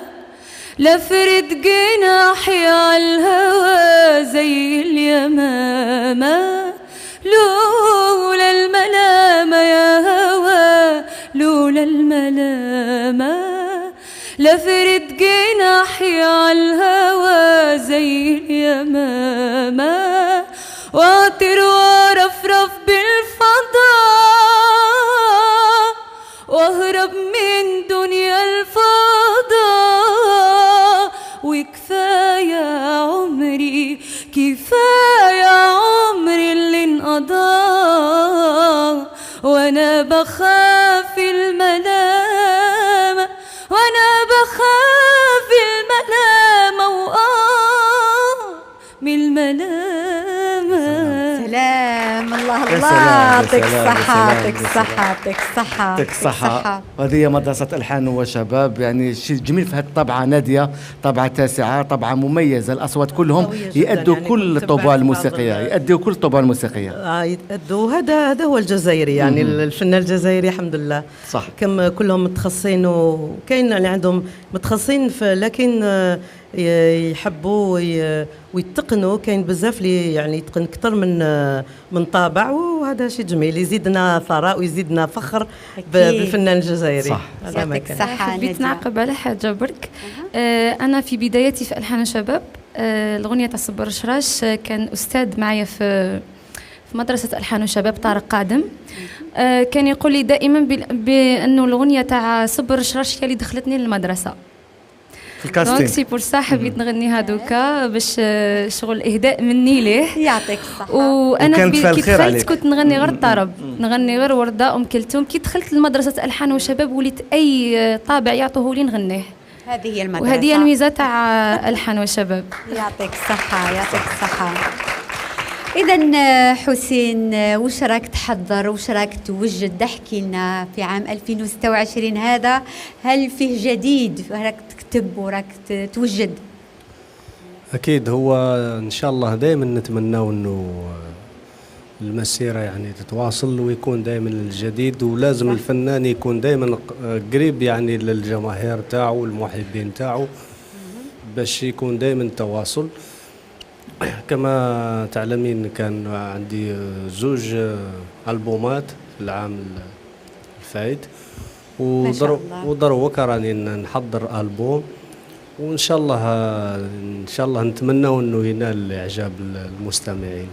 لفرد جناحي على الهوى زي اليمامة. لولا الملامة يا هوى، لولا الملامة لفرد جناحي على الهوى زي اليمامة، واطير وارفرف بالفضاء واهرب من دنيا الفضاء. وكفاية عمري، كفاية عمري اللي انقضى وانا بخاف الملامة، وانا بخاف الملامة من الملامة.
سلام. الله الله، يعطيك الصحة، يعطيك الصحة، يعطيك الصحة،
يعطيك الصحة. هذه هي مدرسة ألحان وشباب. يعني شيء جميل في هذه الطبعة نادية، طبعة تاسعة، طبعة مميزة، الأصوات كلهم يأدوا يعني كل الطبوع الموسيقية، يأدوا كل الطبوع الموسيقية.
يأدوا. هذا هو الجزائري، يعني الفن الجزائري الحمد لله.
صح.
كم كلهم متخصصين، وكاين اللي عندهم متخصصين لكن يحبوا ويتقنوا. كاين بزاف اللي يعني يتقن اكثر من طابع، وهذا شيء جميل يزيدنا ثراء ويزيدنا فخر بالفنان الجزائري.
صح.
يعطيك الصحة.
حبيت نعقب على حاجة برك. أنا في بدايتي في ألحان الشباب، الأغنية تاع صبر الشراش، كان أستاذ معايا في مدرسة ألحان الشباب طارق قادم، كان يقول لي دائما بأنه الأغنية تاع صبر الشراش هي اللي دخلتني للمدرسة
في ال casting.
donc c'est pour ça حبيت نغنيها دوكا باش شغل اهداء مني ليه.
يعطيك الصحة.
وانا كي دخلت كنت نغني غير الطرب، نغني غير ورده ام كلثوم. كي دخلت لمدرسة الحان وشباب وليت اي طابع يعطوه لي نغنيه.
هذه هي المدرسة
وهذه هي الميزة تاع الحان وشباب.
يعطيك الصحة، يعطيك الصحة. إذا حسين، وش راك تحضر، وش راك توجد؟ احكي لنا في عام 2026 هذا، هل فيه جديد راك تكتب وراك توجد؟
أكيد، هو إن شاء الله دائما نتمناو أنه المسيرة يعني تتواصل ويكون دائما الجديد، ولازم صح. الفنان يكون دائما قريب يعني للجماهير تاعو والمحبين تاعو باش يكون دائما تواصل. كما تعلمين كان عندي زوج ألبومات في العام الفايت، ودروك راني نحضر ألبوم، وإن شاء الله إن شاء الله نتمنى أنه ينال إعجاب المستمعين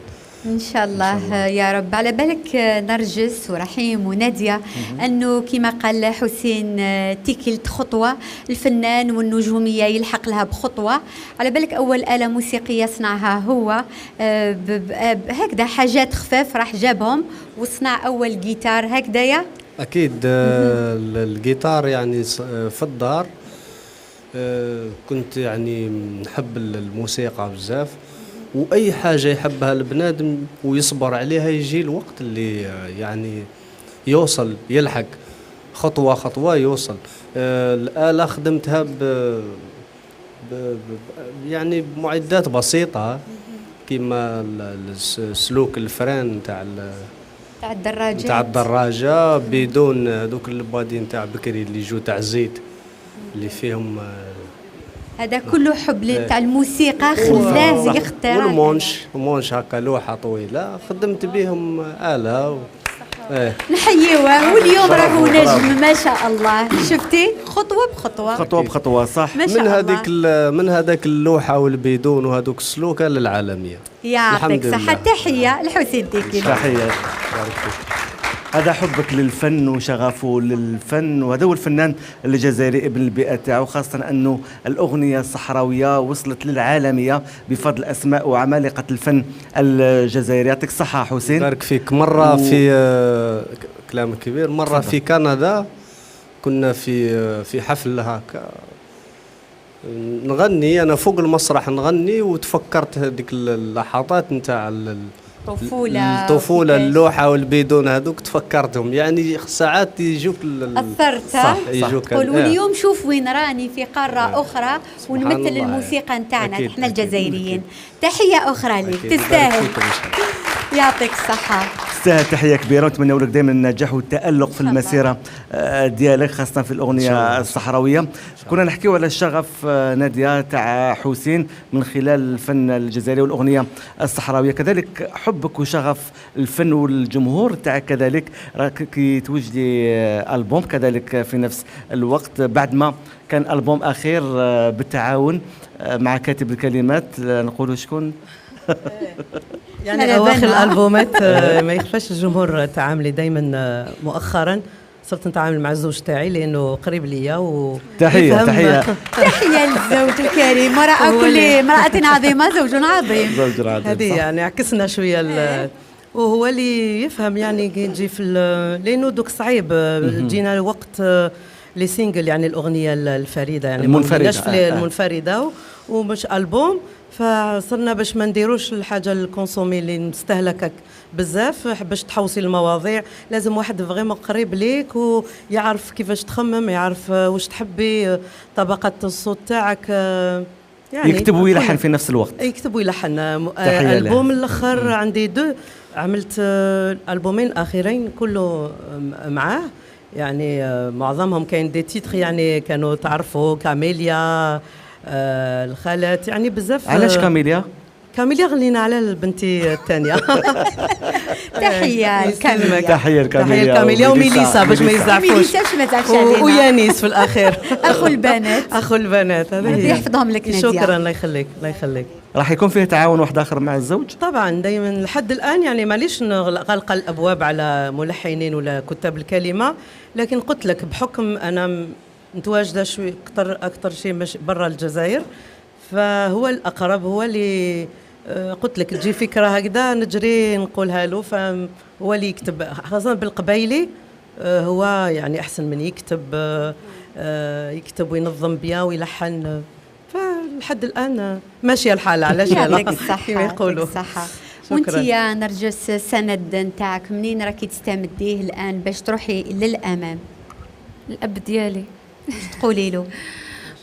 إن شاء الله يا رب. على بالك نرجس ورحيم ونادية أنه كما قال حسين تيكلت خطوة، الفنان والنجومية يلحق لها بخطوة. على بالك أول آلة موسيقية صنعها هو هكذا، حاجات خفاف راح جابهم وصنع أول جيتار هكذايا.
أكيد الجيتار يعني في الدار كنت يعني نحب الموسيقى بزاف، واي حاجة يحبها البنادم ويصبر عليها يجي الوقت اللي يعني يوصل، يلحق خطوة خطوة يوصل. الاله خدمتها ب يعني بمعدات بسيطة كيما السلوك ال frein تاع
الدراجة،
تاع الدراجة، بدون دوك البادين تاع بكري اللي جو تاع الزيت اللي فيهم.
هذا كله حب تاع الموسيقى خلاه يختار.
وال manche، manche هكا لوحة طويلة خدمت بهم آلة
نحيوه، واليوم راهو نجم ما شاء الله. شفتي خطوة بخطوة،
خطوة بخطوة صح.
ما شاء
من هذيك من هذاك اللوحة والبيدون وهذوك السلوكه للعالمية.
يعطيك الصحة. تحية لحسين تيكيل.
تحية. هذا حبك للفن وشغفه للفن، وهذا هو الفنان الجزائري ابن البيئة تاعو، خاصة أنه الأغنية الصحراوية وصلت للعالمية بفضل أسماء وعمالقة الفن الجزائري. يعطيك الصحة حسين.
بارك فيك. مرة في كلام كبير، مرة في كندا كنا في حفل هكا نغني، أنا فوق المسرح نغني، وتفكرت هذيك اللحظات نتاع الطفولة، اللوحة والبيدون هذوك تفكرتهم. يعني ساعات يجوك
أثرت، صح، يجوك. واليوم شوف وين راني في قارة أخرى ونمثل الموسيقى نتاعنا احنا الجزائريين. تحية أخرى لك، تستاهل. يعطيك الصحة،
تستاهل تحية كبيرة، ونتمنى لك دائما النجاح والتألق في المسيرة ديالك، خاصة في الأغنية الصحراوية. كنا نحكيو على الشغف نادية تاع حسين من خلال الفن الجزائري والأغنية الصحراوية، كذلك حبك وشغف الفن والجمهور تاعك، كذلك راك كي توجدي ألبوم كذلك في نفس الوقت، بعد ما كان ألبوم أخير بالتعاون مع كاتب الكلمات، نقولوا شكون؟
يعني أواخر الألبومات ما يخفاش الجمهور تعاملي دائما. مؤخرا صرت نتعامل مع الزوج تاعي لأنه قريب ليا و
تحية تحية
تحية للزوج الكريم. وراء كل امرأة عظيمة زوج عظيم.
زوج عظيم.
هذه يعني عكسنا شوية، وهو اللي يفهم يعني كي تجي في لأنه دوك صعيب جينا الوقت les singles، يعني الأغنية الفريدة، يعني
المنفردة،
المنفردة ومش ألبوم. فصرنا باش ما نديروش الحاجة ال consommée اللي مستهلكه بزاف، باش تحوصي المواضيع لازم واحد vraiment قريب ليك ويعرف كيفاش تخمم، يعرف واش تحبي، طبقه الصوت تاعك،
يعني يكتب ويلحن في نفس الوقت.
يكتب ويلحن. البوم الاخر عندي deux، عملت البومين اخرين كله معاه، يعني معظمهم كاين des titres يعني كانوا تعرفوا كاميليا، الخالات، يعني بزاف.
علاش كاميليا؟
كاميليا غنينا على بنتي الثانية.
تحية لكاميليا،
تحية
لكاميليا وميليسا باش ما يزعفوش،
ميليسا باش ما تزعفش علينا،
ويانيس في الاخير
اخو البنات،
اخو البنات. هذا
ربي يحفظهم لك ناديه.
شكرا، الله يخليك، الله يخليك.
راح يكون فيه تعاون واحد اخر مع الزوج؟
طبعا دائما لحد الان، يعني ماليش غالقه الابواب على ملحنين ولا كتاب الكلمة، لكن قلت لك بحكم انا متواجدة شوي اكثر شيء برا الجزائر، فهو الاقرب، هو اللي قلت لك تجي فكرة هكذا نجري نقولها له، فهو اللي يكتب، خاصة بالقبايلي هو يعني احسن من يكتب، يكتب وينظم بيا ويلحن. فلحد الان ماشية الحالة، علاش لا،
يعطيك الصحة
كما يقولوا.
الصحة. وانت يا نرجس، السند نتاعك منين راكي تستمديه الان باش تروحي للامام؟
الاب ديالي.
تقولي له؟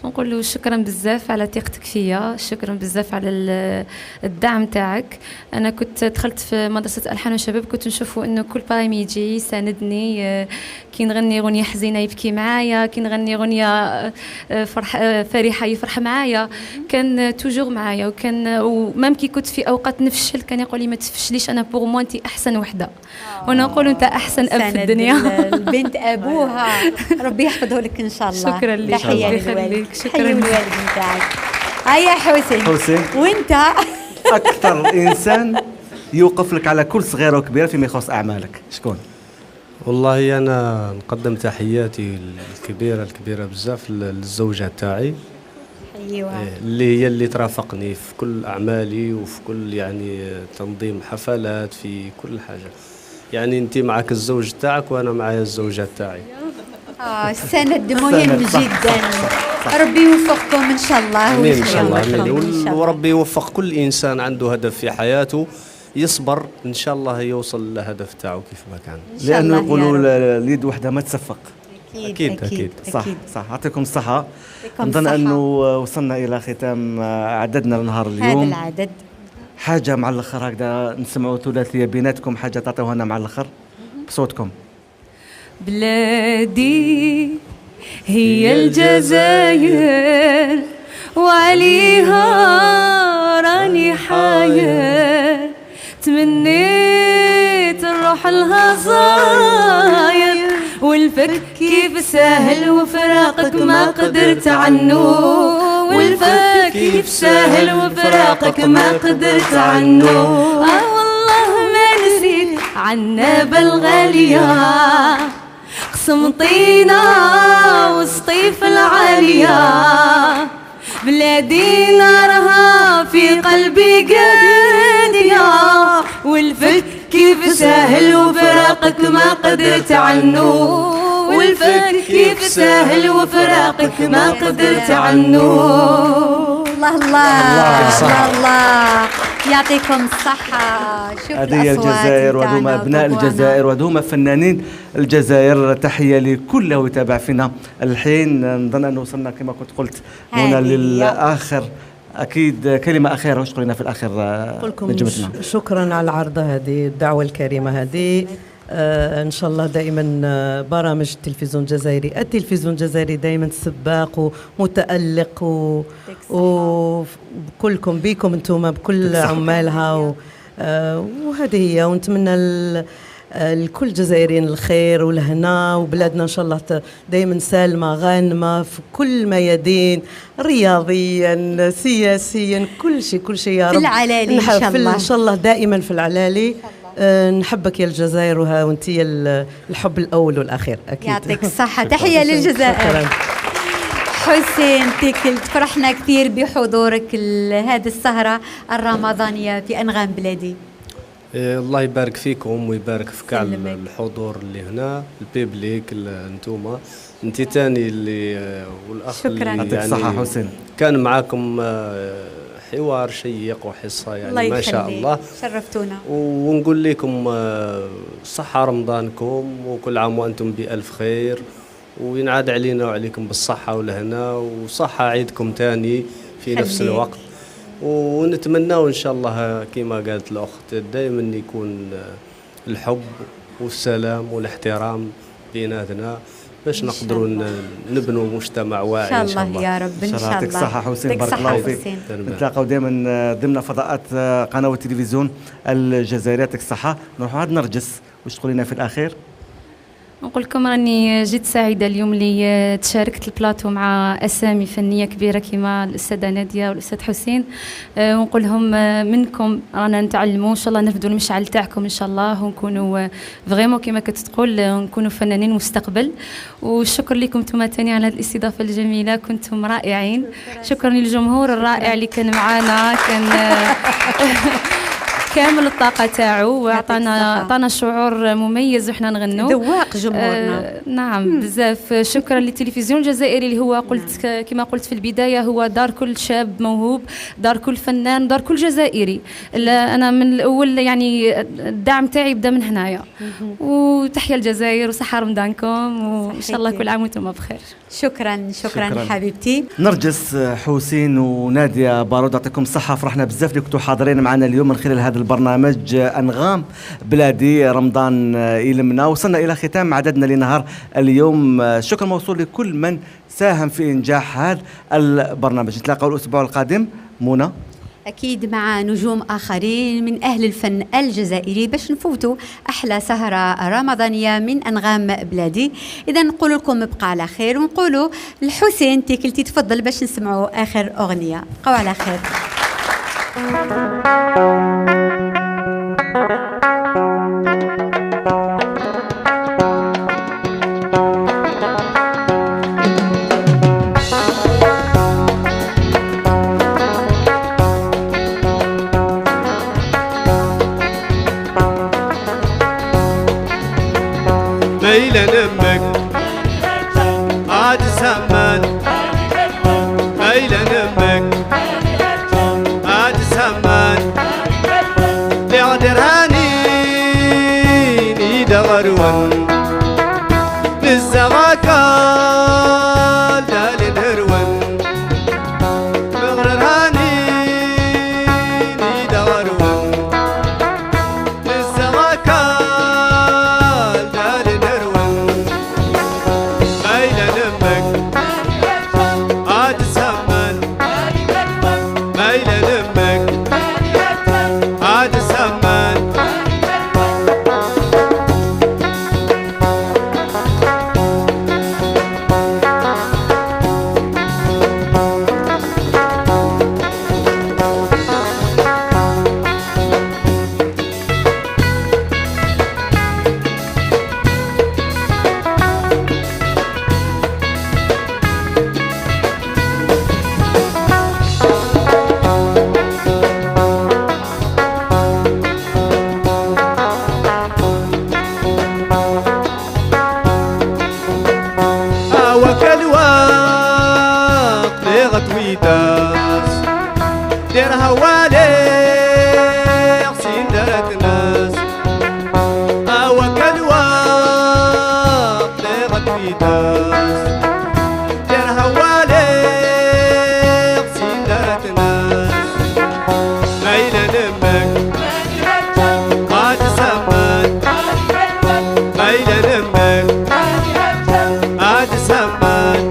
نقول له شكرا بزاف على ثقتك فيا، شكرا بزاف على الدعم تاعك. انا كنت دخلت في مدرسه الحان وشباب، كنت نشوفوا انه كل prime يجي يساندني، كي نغني غنية حزينة يبكي معايا، كي نغني غنية فرح فرحه يفرح معايا، كان toujours معايا. وكان و même كي كنت في اوقات نفشل كان يقول لي ما تفشليش، انا pour moi انت احسن وحده، وانا نقول انت احسن اب في الدنيا.
البنت ابوها، ربي يحفظه لك ان شاء الله.
شكرا لك،
تحية للوالد،
شكرا
للوالد نتاعك. هيا حسين،
حسين
وانت
اكثر انسان يوقف لك على كل صغيرة وكبيره فيما يخص اعمالك، شكون؟
والله انا نقدم تحياتي الكبيرة الكبيرة بزاف للزوجة تاعي،
ايوه،
اللي هي اللي ترافقني في كل اعمالي وفي كل يعني تنظيم حفلات، في كل حاجة. يعني انت معك الزوج تاعك وانا معايا الزوجة تاعي.
السند مهم جدا. ربي يوفقكم ان شاء الله.
امين ان شاء الله، امين. وربي يوفق كل انسان عنده هدف في حياته، يصبر ان شاء الله يوصل للهدف تاعو كيف ما كان،
لانه يقولوا اليد وحده ما تصفق.
اكيد اكيد،
صح صح. يعطيكم الصحة. نظن انه وصلنا الى ختام عددنا لنهار اليوم،
هذا العدد.
حاجة مع الاخر هكذا نسمعوا ثلاثية بيناتكم، حاجة تعطيوها لنا مع الاخر بصوتكم.
بلادي هي الجزائر وعليها راني حاير، تمنيت نروح لها زاير، والفك كيف ساهل وفراقك ما قدرت عنه، والفك كيف ساهل وفراقك ما قدرت عنه. والله ما نسيت عنابة الغالية، قسمطينة وسطيف العالية، بلادي نارها في قلبي قادية، والفك كيف ساهل وفراقك ما قدرت عنه، والفك كيف ساهل وفراقك ما قدرت عنه.
الله الله الله الله، يعطيكم الصحة. شوف
هذه هي الجزائر، وهذوما أبناء الجزائر، وهذوما فنانين الجزائر. تحية لكل هو يتابع فينا الحين. نظن أنه وصلنا كما كنت قلت هنا للآخر. أكيد كلمة أخيرة واش تقولينا في الآخر نجمتنا؟
شكرا على العرض هذه، الدعوة الكريمة هذه. ان شاء الله دائما برامج التلفزيون الجزائري، التلفزيون الجزائري دائما سباق ومتالق وكلكم بكم انتم بكل عمالها وهذه هي. ونتمنى لكل الجزائريين الخير والهنا، وبلادنا ان شاء الله دائما سالمه غانمه في كل ميادين، رياضيا سياسيا، كل شيء كل شيء يا رب
في العلالي ان شاء الله.
ان شاء الله دائما في العلالي. نحبك يا الجزائر، وانت الحب الاول والاخير اكيد.
يعطيك الصحة، تحية للجزائر. حسين تيكل، فرحنا كثير بحضورك هذه السهرة الرمضانية في انغام بلادي.
الله يبارك فيكم ويبارك في كاع الحضور اللي هنا، ال public انتوما، انت ثاني اللي والاخ.
شكرا،
يعطيك الصحة حسين.
كان معاكم حوار شيق وحصه يعني ما شاء الله،
شرفتونا.
ونقول لكم صحة رمضانكم، وكل عام وانتم بالف خير، وينعاد علينا وعليكم بالصحة والهنا، وصحة عيدكم ثاني في نفس الوقت. ونتمنى ان شاء الله كما قالت الاخت دائما يكون الحب والسلام والاحترام بيناتنا، باش نقدروا نبنوا مجتمع واعي
ان شاء الله يا رب. ان شاء الله
يعطيك الصحة حسين، بارك الله فيك. نتلاقاو دائما ضمن فضاءات قنوات التلفزيون الجزائرية. يعطيك الصحة. نروحوا عند نرجس، واش تقول لنا في الاخير؟
نقول لكم راني جد سعيدة اليوم اللي تشاركت البلاطو مع اسامي فنية كبيرة كما الاستاذة ناديه والاستاذ حسين، ونقول لهم منكم رانا نتعلموا ان شاء الله، نرفدوا المشعل تاعكم ان شاء الله، ونكونوا vraiment كما كتقول نكونوا فنانين مستقبل. والشكر لكم انتم ثاني على هذه الاستضافة الجميلة، كنتم رائعين. شكرا للجمهور الرائع اللي كان معنا، كان كامل الطاقة تاعو وعطانا شعور مميز وحنا نغنو.
ذواق جمهورنا.
نعم بزاف. شكرا للتلفزيون الجزائري اللي هو قلت كما قلت في البداية هو دار كل شاب موهوب، دار كل فنان، دار كل جزائري. أنا من الأول يعني الدعم تاعي بدا من هنايا. وتحيا الجزائر وصحة رمضانكم، وإن شاء الله كل عام وانتم بخير.
شكرا شكرا حبيبتي
نرجس حسين ونادية بارود، يعطيكم الصحة. فرحنا بزاف اللي كنتوا حاضرين معنا اليوم من خلال هذا البرنامج أنغام بلادي رمضان يلمنا. وصلنا إلى ختام عددنا لنهار اليوم. شكر موصول لكل من ساهم في إنجاح هذا البرنامج. نتلاقاو الأسبوع القادم منى
أكيد مع نجوم آخرين من أهل الفن الجزائري باش نفوتوا أحلى سهرة رمضانية من أنغام بلادي. إذا نقول لكم ابقى على خير، ونقولوا الحسين تيكلتي تفضل باش نسمعوا آخر أغنية. بقوا على خير.
ليلى نمك عاد سمان، ليلى نمك عاد سمان، لعدراني دغرون للزغاكال دال الهرون، مغرراني دغرون للزغاكال دال الهرون، ليلى نمك عاد سمان، ليلى نمك عاد سمان. ديرها والي سين درت ناس، أوك الواق لغتويتاس، ديرها والي سين درت ناس، ليلى نمك قاد سمان، ليلى نمك قاد سمان.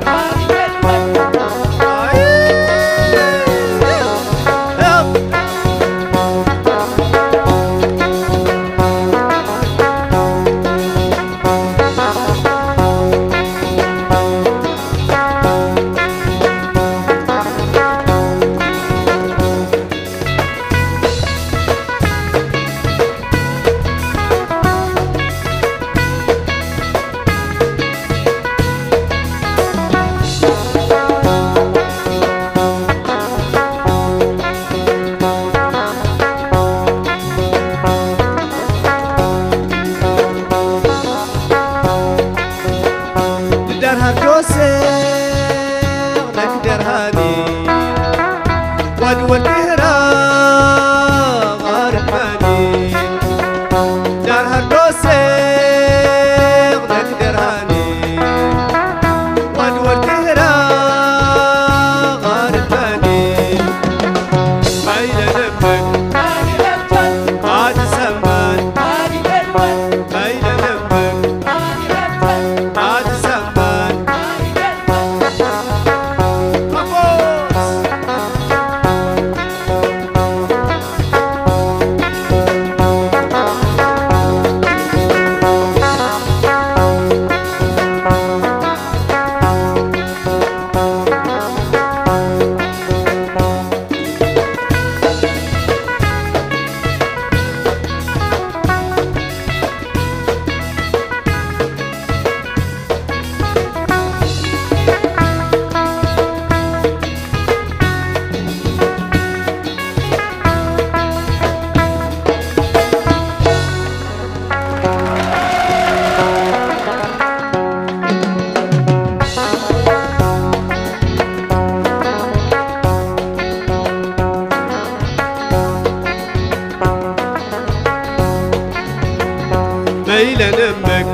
ميلا نمك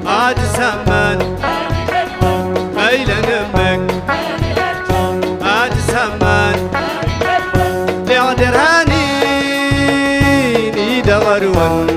عاد سمان ميلا نمك عاد سمان لعدرهاني دغرون.